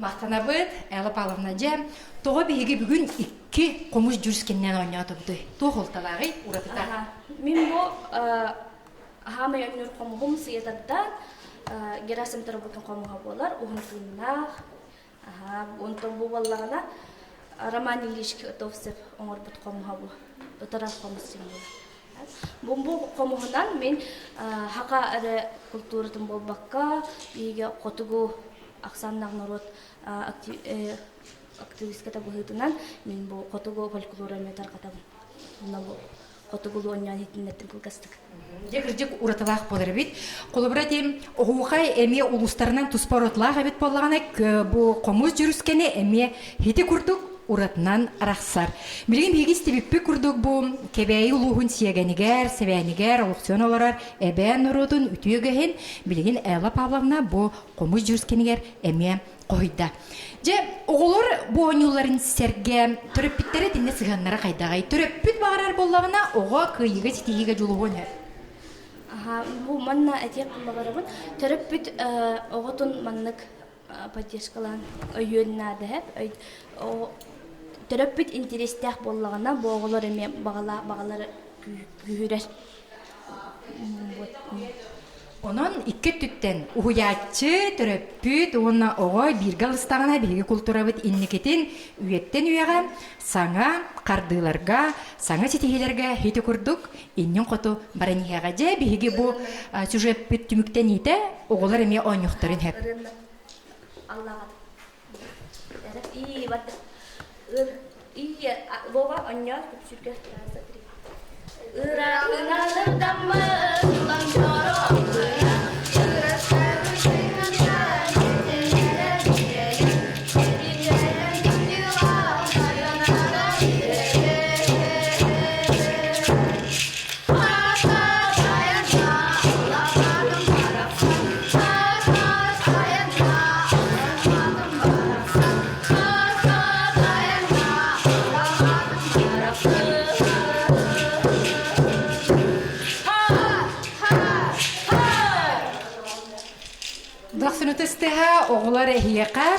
Махтанабыт, Элла Павловна. Дьэ, тоҕо биһиги бүгүн икки хомус дьүрүскэнинэн оонньоотубутуй? Туох уолталааҕый уратыта?
Мин бу хаамай өннүр хомуһум сыйатардан Герасим Тарабукин хомуһа буолар, уһун тыыннаах. Онтон бу буоллаҕына Роман Ильич Готовцев оҥорбут хомуһа бу. Ытырар хомус диэн буолар. Бу хомуһунан мин хака эрэ култууратын буолбакка, биһиги хотугу ахсааннаах норуот активистката быһыытынан мин бу хотугу фольклору эмиэ тарҕатабын. Онно бу хотугулуу оонньоон иһитиннэрдим кылгастык.
Дьэ, кырдьык уратылаах буолар эбит. Холобура этим, оһуохай эмиэ улуустарынан туспа уратылаах эбит буоллаҕына, бу хомус дьүрүскэни эмиэ хити курдук уратынан арахсар. Билигин биһиги истибиппит курдук бу Кэбээйи улууһун сиэгэнигэр, сэбээнигэр олохсуйан олорор эбээн норуотун үтүө үгэһин билигин Элла Павловна бу хомус дьүрүскэнигэр эмиэ хоһуйда. Дьэ, оҕолор бу оонньууларын сэргэ төрөппүттэрэ итиннэ сыһыаннара хайдаҕый? Төрөппүт баҕарар буоллаҕына, оҕо кыайыыга ситиһиигэ дьулуһуон сөп.
Аха, бу манна этиэх баҕарабын. Төрөппүт оҕотун маннык поддержкалаан өйүөн наада сөп. Төрөппүт интэриэстээх буоллаҕына, бу оҕолор эмиэ баҕалара күүһүрэр.
Онон икки өттүттэн уһуйааччы, төрөппүт уонна оҕо бииргэ ылыстаҕына биһиги култуурабыт инникитин үйэттэн үйэҕэ саҥа хардыыларга, саҥа ситиһиилэргэ ити курдук иннин хоту баран иһиэҕэ. Дьэ, биһиги бу сюжеппит түмүктэниитэ оҕолор эмиэ оонньуохтарын сөп.
И Вова оонньоо күпсүүргэ.
Дохсунутустыһа оҕолор эһиэхэ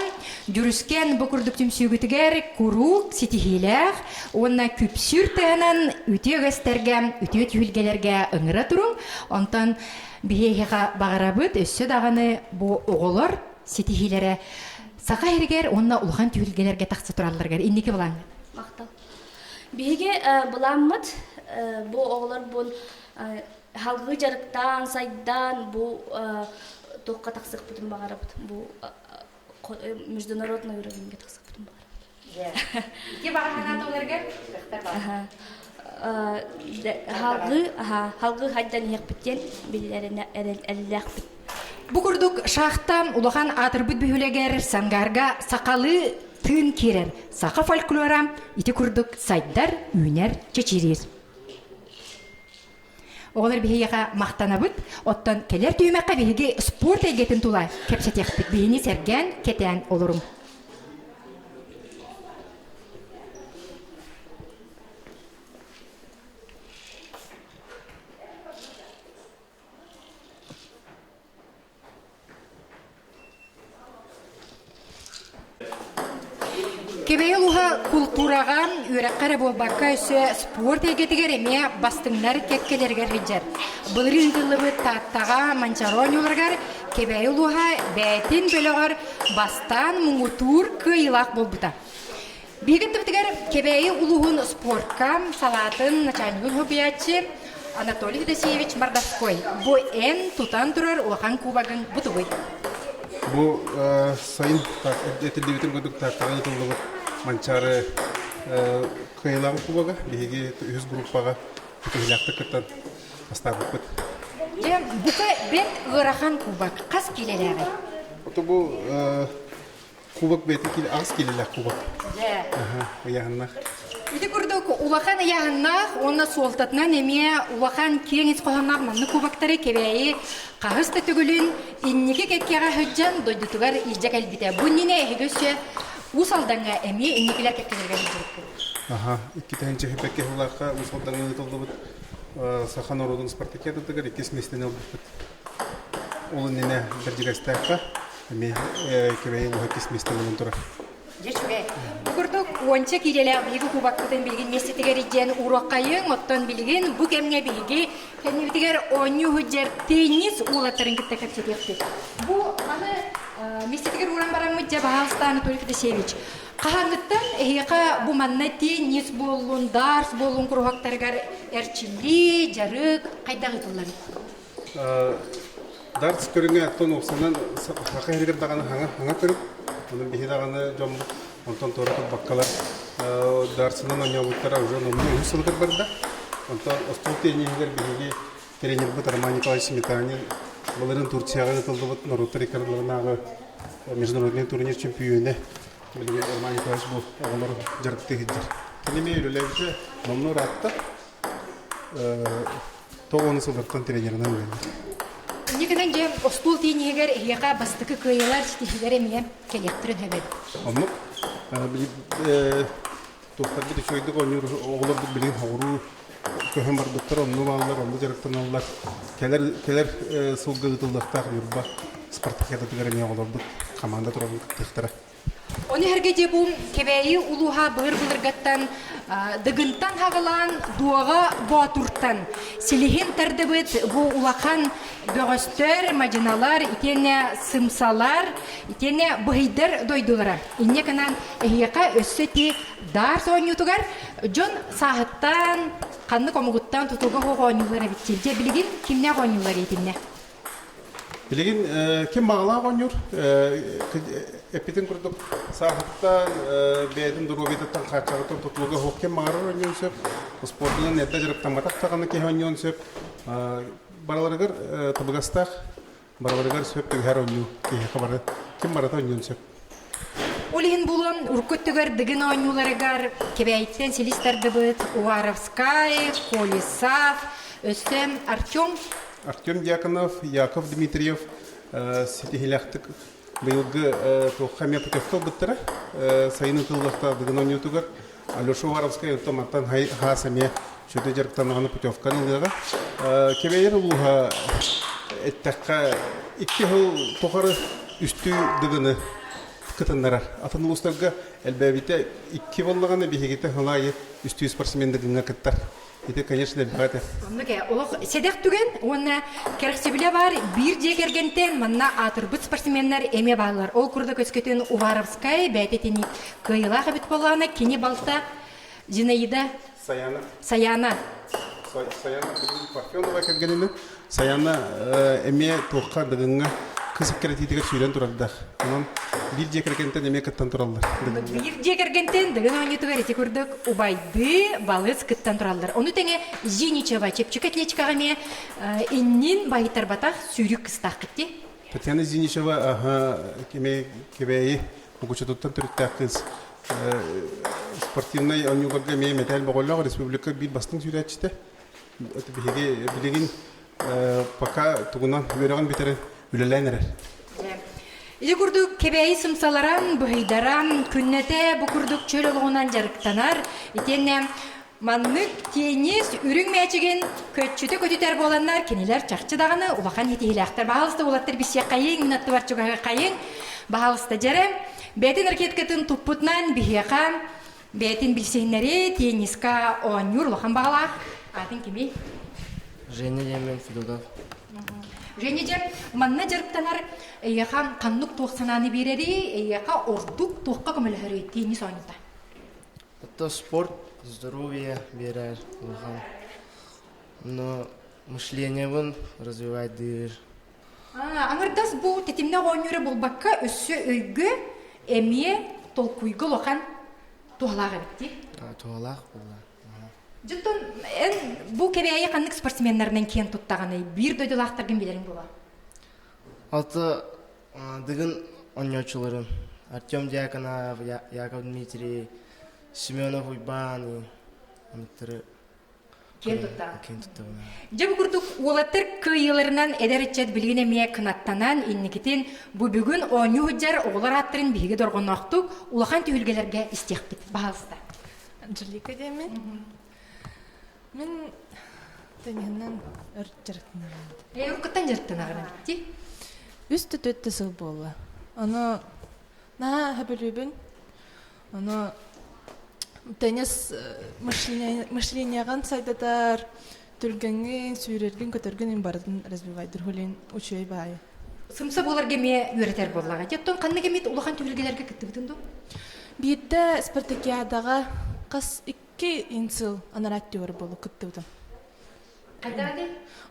дьүрүскэн бу курдук түмсүүгүтүгэр куруук ситиһиилээх уонна күпсүүр тыһынан үтүө үгэстэргэ, үтүө түһүлгэлэргэ ыҥыра туруҥ. Онтон биһиэхэ баҕарабыт өссө даҕаны бу оҕолор ситиһиилэрэ Саха сиригэр уонна улахан түһүлгэлэргэ тахса туралларыгар инники былааҥҥыт?
Махтал. Биһиги былааммыт бу оҕолорбун халгыы дьарыктаан, сайдаан бу туохха тахсыахпытын баҕарабыт. Бу международный уровеньга тахсыахпытын баҕарабыт.
Ити баҕа санаата оларгар
Халгыы, халгыы хайдан иһиэхпит диэн биллэринэ эрэллээхпит.
Бу курдук шахта улахан аатырбыт бөһүөлэгэр Сангарга сахалыы тыын киирэр. Саха фольклора ити курдук сайдар, үүнэр, чэчириир. Оҕолор биһиэхэ махтанабыт. Оттон кэлэр түһүмэххэ биһиги спорт эйгэтин тула кэпсэтиэхпит. Биһини сэргээн, кэтээн олоруҥ. Кэбэйи улууһа култуураҕа, үөрэххэ эрэ буолбакка, өссө спорт эйгэтигэр эмиэ бастыҥнар кэккэлэригэр сылдьар. Былырыын ыытыллыбыт Тааттаҕа Манчаары оонньууларыгар Кэбээйи улууһа бэйэтин бөлөҕөр бастаан муҥутуур кыайыылаах буолбута. Биһиги аттыбытыгар Кэбээйи улууһун спортка салаатын начальнигын хобуйааччы Анатолий Федосеевич Мордовской. Бу эн тутан турар улахан кубогыҥ бу тугуй?
Бу сайын этиллибитин курдук Тааттаҕа ыытыллыбыт Манчаары кыайыылааҕын кубога биһиги үһүс группаҕа ситиһиилээхтик кыттан бастаабыппыт.
Дьэ, бука бэрт ыарахан кубок. Хас киилэлээҕий?
Ото бу Кубок бэйэтин киилэ аҕыс киилэлээх кубок.
Дьэ.
Ыйааһыннаах.
Ити курдук улахан ыйааһыннаах уонна суолтатынан эмиэ улахан киэҥ ис хоһоонноох маннык кубоктары Кэбээйи хаһыс да төгүлүн инники кэккэҕэ сылдьан дойдутугар илдьэ кэлбитэ. Бу иннинэ эһиги өссө Уус Алдаҥҥа эмиэ инникилэр кэккэлэригэр сылдьыбыккыт.
Аха, иккитэһинчи хипэккэ сыллаахха Уус Алдаҥҥа ыытыллыбыт саха норуотун спартакиадатыгар иккис миэстэни ылбыппыт. Ол иннинэ Бэрдьигэстээххэ эмиэ Кэбээйи улууһа иккис миэстэ буолан турар.
Дьэ үчүгэй. Бу курдук уонча киилэлээх биһиги кубокпытын билигин миэстэтигэр илдьэн ууруоххайыҥ. Оттон билигин бу кэмҥэ биһиги кэннибитигэр оонньуу сылдьар теннис уолаттарын кытта кэпсэтиэхпит. Бу аны миэстэтигэр ууран бараммыт дьэ баһаалыста Анатолий Федосеевич. Хаһааҥҥыттан эһиэхэ бу манна теннис буоллун, дартс буоллун куруһуоктарыгар эрчиллии, дьарык хайдах ыытылларый?
Дартс көрүҥэ оттон уопсайынан саха иһигэр даҕаны хаҥа хаҥа көрүҥ. Онон биһи даҕаны дьоммут онтон туора турбаккалар дартсынан оонньообуттара уже номнуо үһүс сылыгар барда. Онтон остуол тенниһигэр биһиги тренербит Роман Николаевич Сметанин былырыын Турцияҕа ыытыллыбыт норуоттар иккардыларынааҕы международный турнир чөмпүйүөнэ билигин Роман Николаевич бу оҕолору дьарыктыы сылдьар. Кини эмиэ үлэлээбитэ номнуо ыраатта. Тоҕо ону сылдартан тренеринэн үлэлиир.
Инньэ гынан дьэ остуол тииниһигэр эһиэхэ бастакы кыайыылар ситиһиилэр эмиэ кэлиэхтэрин сөбөй.
Оннук. Туохтарбыт үчүгэйдик оонньуур оҕолорбут билигин соҕуруу көһөн барбыттар, онно бааллар, онно дьарыктаналлар. Кэлэр кэлэр сылга ыытыллыахтаах Ньурба спартакиадатыгар эмиэ оҕолорбут хамаанда турарын кыттыахтара.
Ону сэргэ дьэ бу Кэбээйи улууһа былыр-былыргаттан Дыгынтан хаҕылаан Дуоҕа Боотуртан силиһин тардыбыт бу улахан бөҕөстөр, мадьыналар, итиэннэ сымсалар, итиэннэ быһыйдар дойдулара. Инньэ гынан эһиэхэ өссө ити даарс оонньуутугар дьон сааһыттан, ханнык омугуттан тутулга суох оонньуулар эбит дьэ билигин кимнээх оонньуулар итиннэ?
Билигин ким баҕалаах оонньуур? Эппитин курдук, сааһыттан бэйэтин доруобуйатыттан хааччаҕыттан тутулуга суох ким баҕарар оонньуон сөп. Спордунан эрдэ дьарыктамматах даҕаны киһи оонньуон сөп. Барыларыгар табыгастаах, барыларыгар сөп түбэһэр оонньуу киһиэхэ бары ким барыта оонньуон сөп.
Ол иһин булан урукку өттүгэр Дыгын оонньууларыгар Кэбээйиттэн силис тардыбыт Уваровскай, Колесов, өссө Артем
Артем Дьяконов, Яков Дмитриев ситиһилээхтик быйылгы туохха эмиэ путевка ылбыттара. Сайын ыытыллыахтаах Дыгын оонньуутугар Алеша Уваровскай оттон мантан хаас эмиэ сүдү дьарыктанаҕына путевканы ылыаҕа. Кэбээйэр улууһа эттэххэ икки сыл тухары үстүү Дыгыны кытыннарар. Атын улуустарга элбээбитэ икки буоллаҕына биһигитэ сыл аайы үстүү спортсмен Дыгыҥҥа кыттар. Ити, конечно, элбэх этэ.
Оннук ээ, олох сэдэх түгэн уонна кэрэхсэбилэ баар биир дьиэ кэргэнтэн манна аатырбыт спортсменнар эмиэ бааллар. Ол курдук өскөтүн Уваровскай бэйэтэ итинник кыайыылаах эбит буоллаҕына, кини балта Зинаида
Саяна.
Саяна.
Саяна билигин Парфенова кэргэнинэ. Саяна эмиэ туохха Дыгыҥҥа кыс эккирэтиитигэр сүүрэн турардаах. Онон биир дьиэ кэргэнтэн эмиэ кыттан тураллар.
Биир дьиэ кэргэнтэн Дыгын оонньуутугар ити курдук убайды балыс кыттан тураллар. Ону тэҥэ Зиничева чэпчэки атлетикаҕа эмиэ иннин байытарбатах сүүрүк кыстааххыт дии.
Татьяна Зиничева аха кэбээйи кэбээйи Мукучутуттан төрүттээх кыыс спортивнай оонньууларга эмиэ мэтээл боҕоллоох республика биир бастыҥ сүүрээччитэ. Биһиги билигин пока тугунан үөрэҕин бүтэрэн үлэлээн эрэр.
Ити курдук Кэбээйи сымсаларан, быһыйдаран, күннэтэ бу курдук чөл олоҕунан дьарыктанар. Итиэннэ маннык теннис үрүҥ мээчигин көччүтэ көтүтэр буоланнар кинилэр чахчы даҕаны улахан ситиһиилээхтэр. Баһаалыста уолаттар билсиэххэйиҥ, мин аттыбар чугаһыаххайыҥ. Баһаалыста дьэрэ, бэйэтин ракеткатын туппутунан биһиэхэ Бэйэтин билсиһиннэри тенниска оонньуур улахан баҕалаах. Аатын кимий?
Женя диэммин Федотов.
Женя дьэ, манна дьарыктанар эйиэхэ ханнык туох санааны биэрэрий, эйиэхэ ордук туохха көмөлөһөрүй теннис оонньуута?
Это спорт, здоровье биэрэр улахан. Но мышлениебын развивать диир.
Аҥардас бу тэтимнээх оонньуура буолбакка, өссө өйгө эмиэ толкуйга улахан туһалаах эбит дии.
Туһалаах буолла.
Дьонтон эн бу Кэбээйи ханнык спортсменнарынан киэн туттаҕыный? Биир дойдулаахтаргын билэриҥ буолуо.
Алты Дыгын оонньооччуларын Артем Дьяконов, Яков Дмитрий, Семенов Уйбаан, онуктары
Киэн туттаҕын.
Киэн туттабын.
Дьэ бу курдук уолаттар кыайыыларынан эдэр ыччат билигин эмиэ кынаттанан инникитин бу бүгүн оонньуу сылдьар оҕолор ааттарын биһиги дорҕоноохтук улахан түһүлгэлэргэ истиэхпит. Баһаалыста.
Анжелика диэммин. Мин тенниһинэн өр дьарыктанабын.
Э, уруккуттан дьарыктанаҕын эбитти.
Үс да төрт да сыл буолла. Ону наһаа сөбүлүүбүн. Ону теннис мышлениеҕын сайдатар, түргэҥҥин, сүүрэргин, көтөргүн ин барытын развивайдыр хүлин үчүгэй баайы.
Сымса буоларга эмиэ үөрэтэр буоллаҕа. Оттон ханнык эмит улахан түһүлгэлэргэ кыттыбытын дуу?
Биирдэ спартакиадаҕа хас икки сыл анараа өттүгэр буолу кыттыбытым.
Хайдах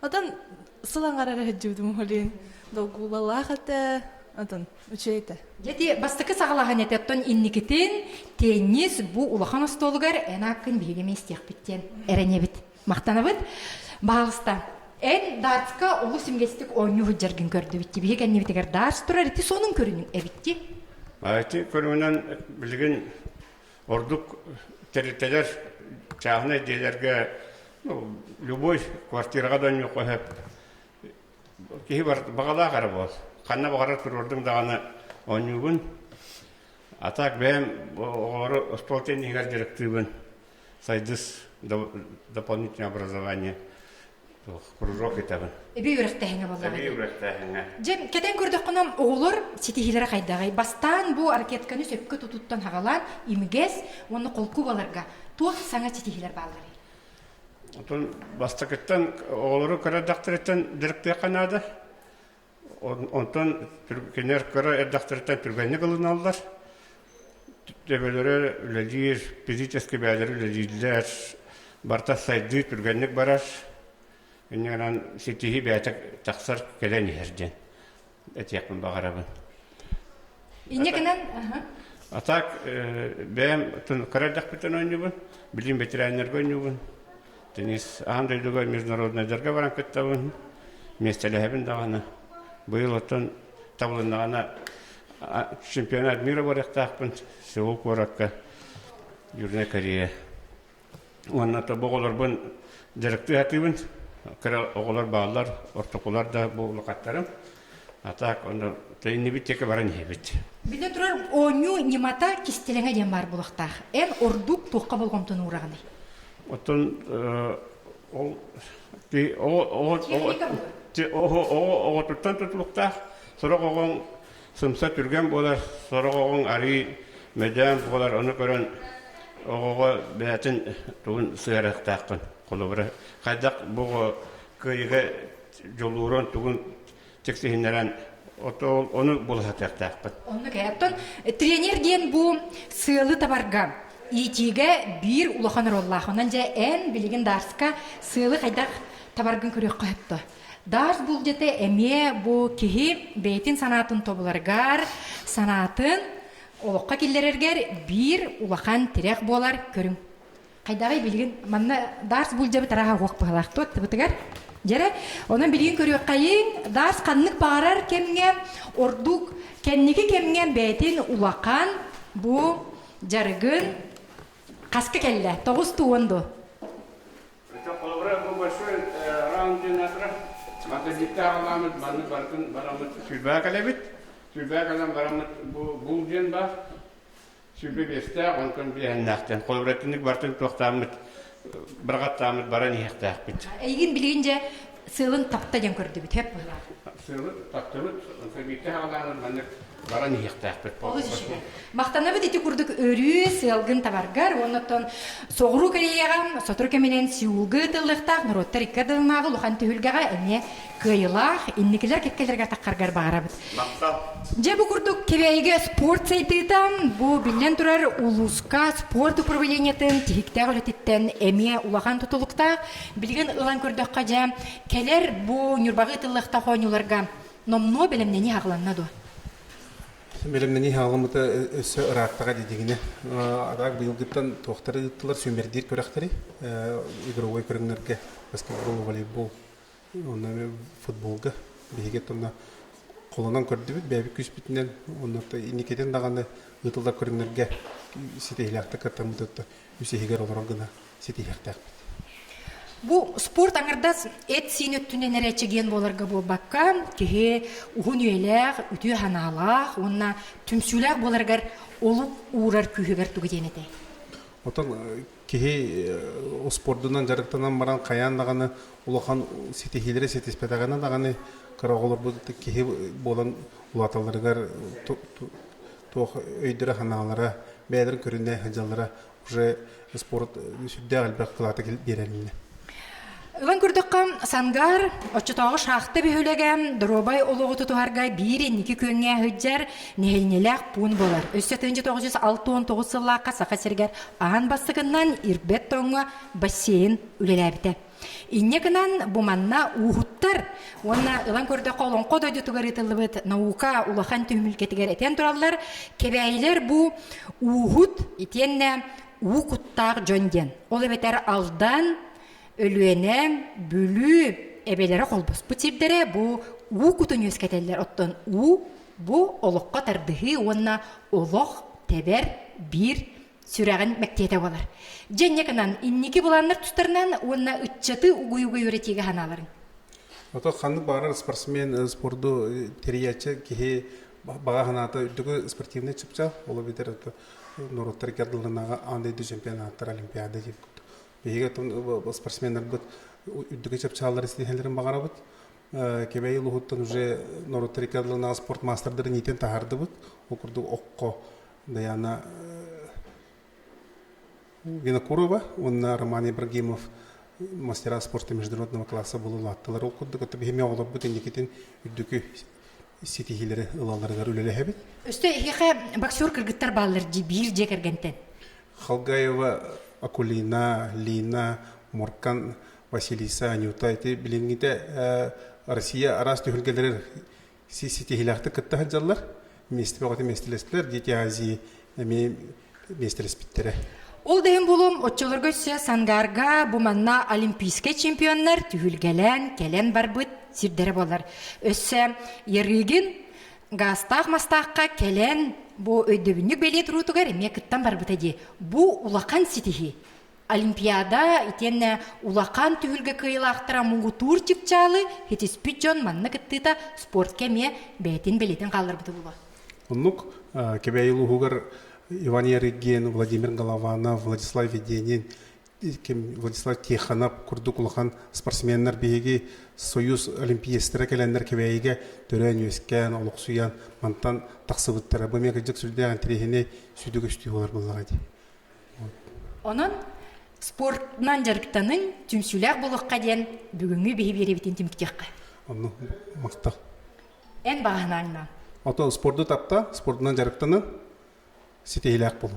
Отон сыл аҥара эрэ сылдьыбытым хүлин долгуулалаах этэ, отон Үчүгэй этэ.
Дьэ бастакы саҕалааһын этэ оттон инникитин теннис бу улахан остуолугар эн ааккын биһиги эмиэ истиэхпит диэн эрэнэбит. Махтанабыт. Баһаалыста, эн дартска олус имигэстик оонньуу сылдьаргын көрдүбүт. Биһиги кэннибитигэр дартс турар ити сонун көрүнүҥ эбит
Ити көрүҥүнэн билигин ордук тэрилтэлэр чааһынай дьиэлэргэ ну, любой квартираҕа да оонньуохха сөп. Киһи баҕалаах эрэ буол. Ханна баҕарар туруордуҥ даҕаны оонньуугун. А так бэйэм оҕолору остуол тенниһигэр дьарыктыыбын. Сайдыс дополнительное образование кружок итэбин.
Эбии үөрэхтээһиҥэ буоллаҕа.
Эбии үөрэхтээһиҥэ.
Дьэ, кэтэн көрдөххүнэ, оҕолор ситиһиилэрэ хайдаҕый? Бастаан бу ракетканы сөпкө тутуттан хаҕалаан, имигэс уонна холку буоларга туох саҥа ситиһиилэр баалларый?
Оттон бастакыттан оҕолору кыра эрдэхтэриттэн дьарыктыахха наада. Онтон кинилэр кыра эрдэхтэриттэн түргэнник ылыналлар. Төбөлөрө үлэлиир, физически бэйэлэрэ үлэлииллэр. Барыта сайдыы түргэнник барар. Инньэ гынан ситиһии бэйэтэ тахсар кэлэн иһэр диэн этиэхпин баҕарабын.
Инньэ гынан,
А так бэйэм кыра эрдэхпиттэн оонньуубун, билигин ветераннарга оонньуубун. Теннис аан дойдуга международнайдарга баран кыттабын, миэстэлэһэбин даҕаны. Быйыл оттон табылыннаҕына чемпионат мира барыахтаахпын Сеул куоракка, Южная Корея. Уонна то бу оҕолорбун дьарыктыы сатыыбын. Кыра оҕолор бааллар, ортокулар да бу улахаттарым. А так онно иннибит диэки баран иһэбит.
Биллэ турар, оонньуу ньымата кистэлэҥэ диэн баар буолуохтаах. Эн ордук туохха болҕомтону уураҕыный?
Оттон ол оҕо оҕотуттан тутулуктаах. Сорох оҕоҥ сымса түргэн буолар, сорох оҕоҥ арыы мөдөөн буолар, ону көрөн оҕоҕо бэйэтин тугун сыһарыахтааххын. Холобура, хайдах бу оҕо кыайыыга дьулуурун тугун тиксиһиннэрэн ону булаһатыахтаахпыт.
Оннук ээ. Оттон тренер диэн бу сыалы табарга иитиигэ биир улахан оруоллаах. Онон дьэ эн билигин Дарска сыалы хайдах табаргын көрүөххэ сөптө. Даарс булдьата эмиэ бу киһи бэйэтин санаатын тобуларыгар, санаатын олоххо киллэрэргэр биир улахан тирэх буолар көрүҥ. Хайдаҕый билигин манна даарс булдьабыт арааһа уох быһалаах туоттыбытыгар. Дьэрэ, онон билигин көрүөххэйиҥ, даарс ханнык баҕарар кэмҥэ, ордук кэнники кэмҥэ бэйэтин улахан бу дьарыгын хаска кэллэ? Тоҕус туон дуо?
Это холобура бу большой раунд диэн аатыра. Матадиктаах аламмыт маннык барытын бараммыт сүүрбэҕэ кэлэбит. Сүүрбэҕэ кэлэн бараммыт бу бул диэн баар. 25-тээх, онтон биэһэннээхтэн. Холобура итинник барытын туохтааммыт быраҕаттааммыт баран иһиэхтээхпит.
Эйигин билигин дьэ сыалын тапта диэн көрдүбүт, хөп быһылаах.
Сыалы таптыбыт, биирдэ хаалаанын маннык баран иһиэхтээхпит.
Олус үчүгэй. Махтанабыт ити курдук өрүү сыалгын табаргар уонна оттон Соҕуруу Кореяҕа сотору кэминэн Сеулга ыытыллыахтаах норуоттар икки ардыларынааҕы улахан түһүлгэҕэ эмиэ кыайыылаах инникилэр кэккэлэргэ таххаргар баҕарабыт.
Махтал.
Дьэ бу курдук Кэбээйигэ спорт сайдыыта бу биллэн турар улууска спорт управлениетын тиһиктээх үлэтиттэн эмиэ улахан тутулуктаах. Билигин ылан көрдөххө дьэ кэлэр бу Ньурбаҕа ыытыллыахтаах оонньууларга номнуо бэлэмнэнии аҕыланна дуо?
Бэлэмнэнии хаалыммыта өссө ырааттаҕа дидигинэ. Адаак быйылгыттан туохтары ыыттылар сүүмэрдиир күрэхтэри игровой көрүҥнэргэ баскетбол, волейбол уонна футболга биһиги онно холонон көрдүбүт бэйэбит күүспүтүнэн онно инникитин даҕаны ыытыллар көрүҥнэргэ ситиһиилээхтик кыттаммыт үс иһигэр олорор гына ситиһиэхтээхпит.
Бу спорт аҥардас эт-сиин өттүнэн эрэ чэгиэн буоларга буолбакка, киһи уһун үйэлээх, үтүө санаалаах уонна түмсүүлээх буоларыгар олук уурар күүһүгэр тугу диэн этэй?
Отон киһи спордунан дьарыктанан баран хайаан даҕаны улахан ситиһиилэри ситиспэтэҕинэ даҕаны кыра оҕолорбут киһи буолан улааталларыгар туох өйдөрө-санаалара бэйэлэрин көрүнэ сылдьаллара уже спорт сүрдээх элбэх кылаата биэрэлиннэ.
Ылан көрдөххө, Сангаар оччотооҕу шахта бөһүөлэгэ доруобай олоҕу тутуһарга биир инники күөҥҥэ сылдьар нэһилиэнньэлээх пуун буолар. Өссө 1969 сыллаахха Саха сиригэр аан бастакыннан ирбэт тоҥҥо бассейн үлэлээбитэ. Инньэ гынан бу манна ууһуттар уонна ылан көрдөххө Олоҥхо дойдутугар ыытыллыбыт наука улахан түһүмүлкэтигэр этэн тураллар, Кэбээйилэр бу ууһут итиэннэ уу куттаах дьон диэн. Ол эбэтэр Алдан, Өлүөнэ, Бүлүү эбэлэрэ холбоспут сирдэрэ бу уу кутун үөскэтэллэр. Оттон уу бу олоххо тардыһыы уонна олох тэбэр биир сүрэҕин мэктиэтэ буолар. Дьэ инньэ гынан инники былааннар тустарынан уонна ыччаты угуйууга үөрэтиигэ санааларыҥ.
Ото ханнык баҕарар спортсмен спорду тэрийээччи киһи баҕа санаата үрдүкү спортивный чыпчаал ол эбэтэр норуоттар икки аан дойду чемпионаттар олимпиада диэн курдук биһиги спортсменнарбыт үрдүкү чыпчааллары ситиһэллэрин баҕарабыт Кэбээйи улууһуттан уже норуоттар икки ардыларынааҕы спорт маастардарын иитэн таһаардыбыт ол курдук окко Даяна Винокурова уонна Роман Ибрагимов мастера спорта международного класса буолулааттылар. Ол курдук это биһиги оҕолорбут инникитин үрдүкү ситиһиилэри ылалларыгар үлэлэһэбит.
Өстө эһиэхэ боксер кыргыттар бааллар дии биир дьиэ кэргэнтэн.
Халгаева Акулина, Лина, Муркан, Василиса, Анюта ити билиҥҥитэ Россия араас түһүлгэлэрин ситиһиилээхтик кытта сылдьаллар. миэстэ бөҕөтө миэстэлэстилэр, Дети Азии эмиэ миэстэлэспиттэрэ.
Ол да иһин булум, оччолорго өссө Сангарга бу манна олимпийскай чемпионнар түһүлгэлээн кэлэн барбыт сирдэрэ буолар. Өссө Ярыгин гаастаах мастаахха кэлэн бу өйдөбүнньүк бэлиэ туруутугар эмиэ кыттан барбыта дии. Бу улахан ситиһии. Олимпиада итиэннэ улахан түһүлгэ кыайыылаахтара муҥутуур чыпчаалы ситиспит дьон манна кыттыыта спортка эмиэ бэйэтин бэлиэтин хаалларбыта буолуо.
Оннук Кэбээйи улууһугар Иван Ярыгин, Владимир Голованов, Владислав Веденин, Владислав Тихонов курдук улахан спортсменнар биһиги Союз олимпиецтэрэ кэлэннэр Кэбээйигэ төрөөн-үөскээн, олохсуйан мантан тахсыбыттара. Бу эмиэ кырдьык сүрдээх интэриэһинэй сүдү көстүү буолар буоллаҕа дии.
Онон спортынан дьарыктаныҥ, түмсүүлээх буолуохха диэн бүгүҥҥү биһи биэрэбитин түмүктүөххэ.
Онно махтал.
Эн баҕаһынаҥна.
Отон спорду тапта, спордунан дьарыктанын, ситиһиилээх болу.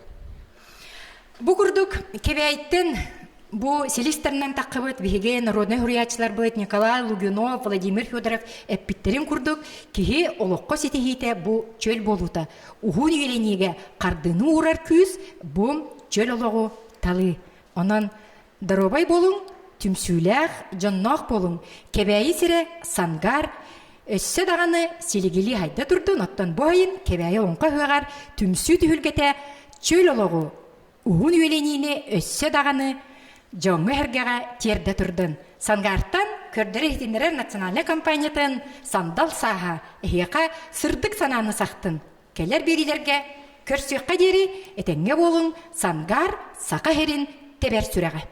Бу курдук Кэбээйиттэн бу силистэринэн таххыбыт биһиги народнай суруйааччыларбыт Николай Лугинов, Владимир Федоров эппиттэрин курдук киһи олоххо ситиһиитэ бу чөл буолуута. Уһун үйэлэниигэ хардыыны уурар күүс бу чөл олоҕу талыы. Онон доруобай буолуҥ, түмсүүлээх, дьонноох буолуҥ. Кэбээйи сирэ Сангаар өссө даҕаны силигилии хайда турдун, оттон бу айын Кэбээйи олоҥхо ыһыаҕар түмсүү түһүлгэтэ чөл олоҕу, уһун үйэлэниини өссө даҕаны дьоҥҥо-сэргэҕэ тиэрдэ турдун. Сангаартан көрдөрөр-иһитиннэрэр национальнай компаниятын Сандал сааһа эһиэхэ сырдык санааны сахтын. Кэлэр биэриилэргэ көрсүөххэ диэри этэҥҥэ буолуҥ, Сангаар Саха сирин тэбэр сүрэҕэ.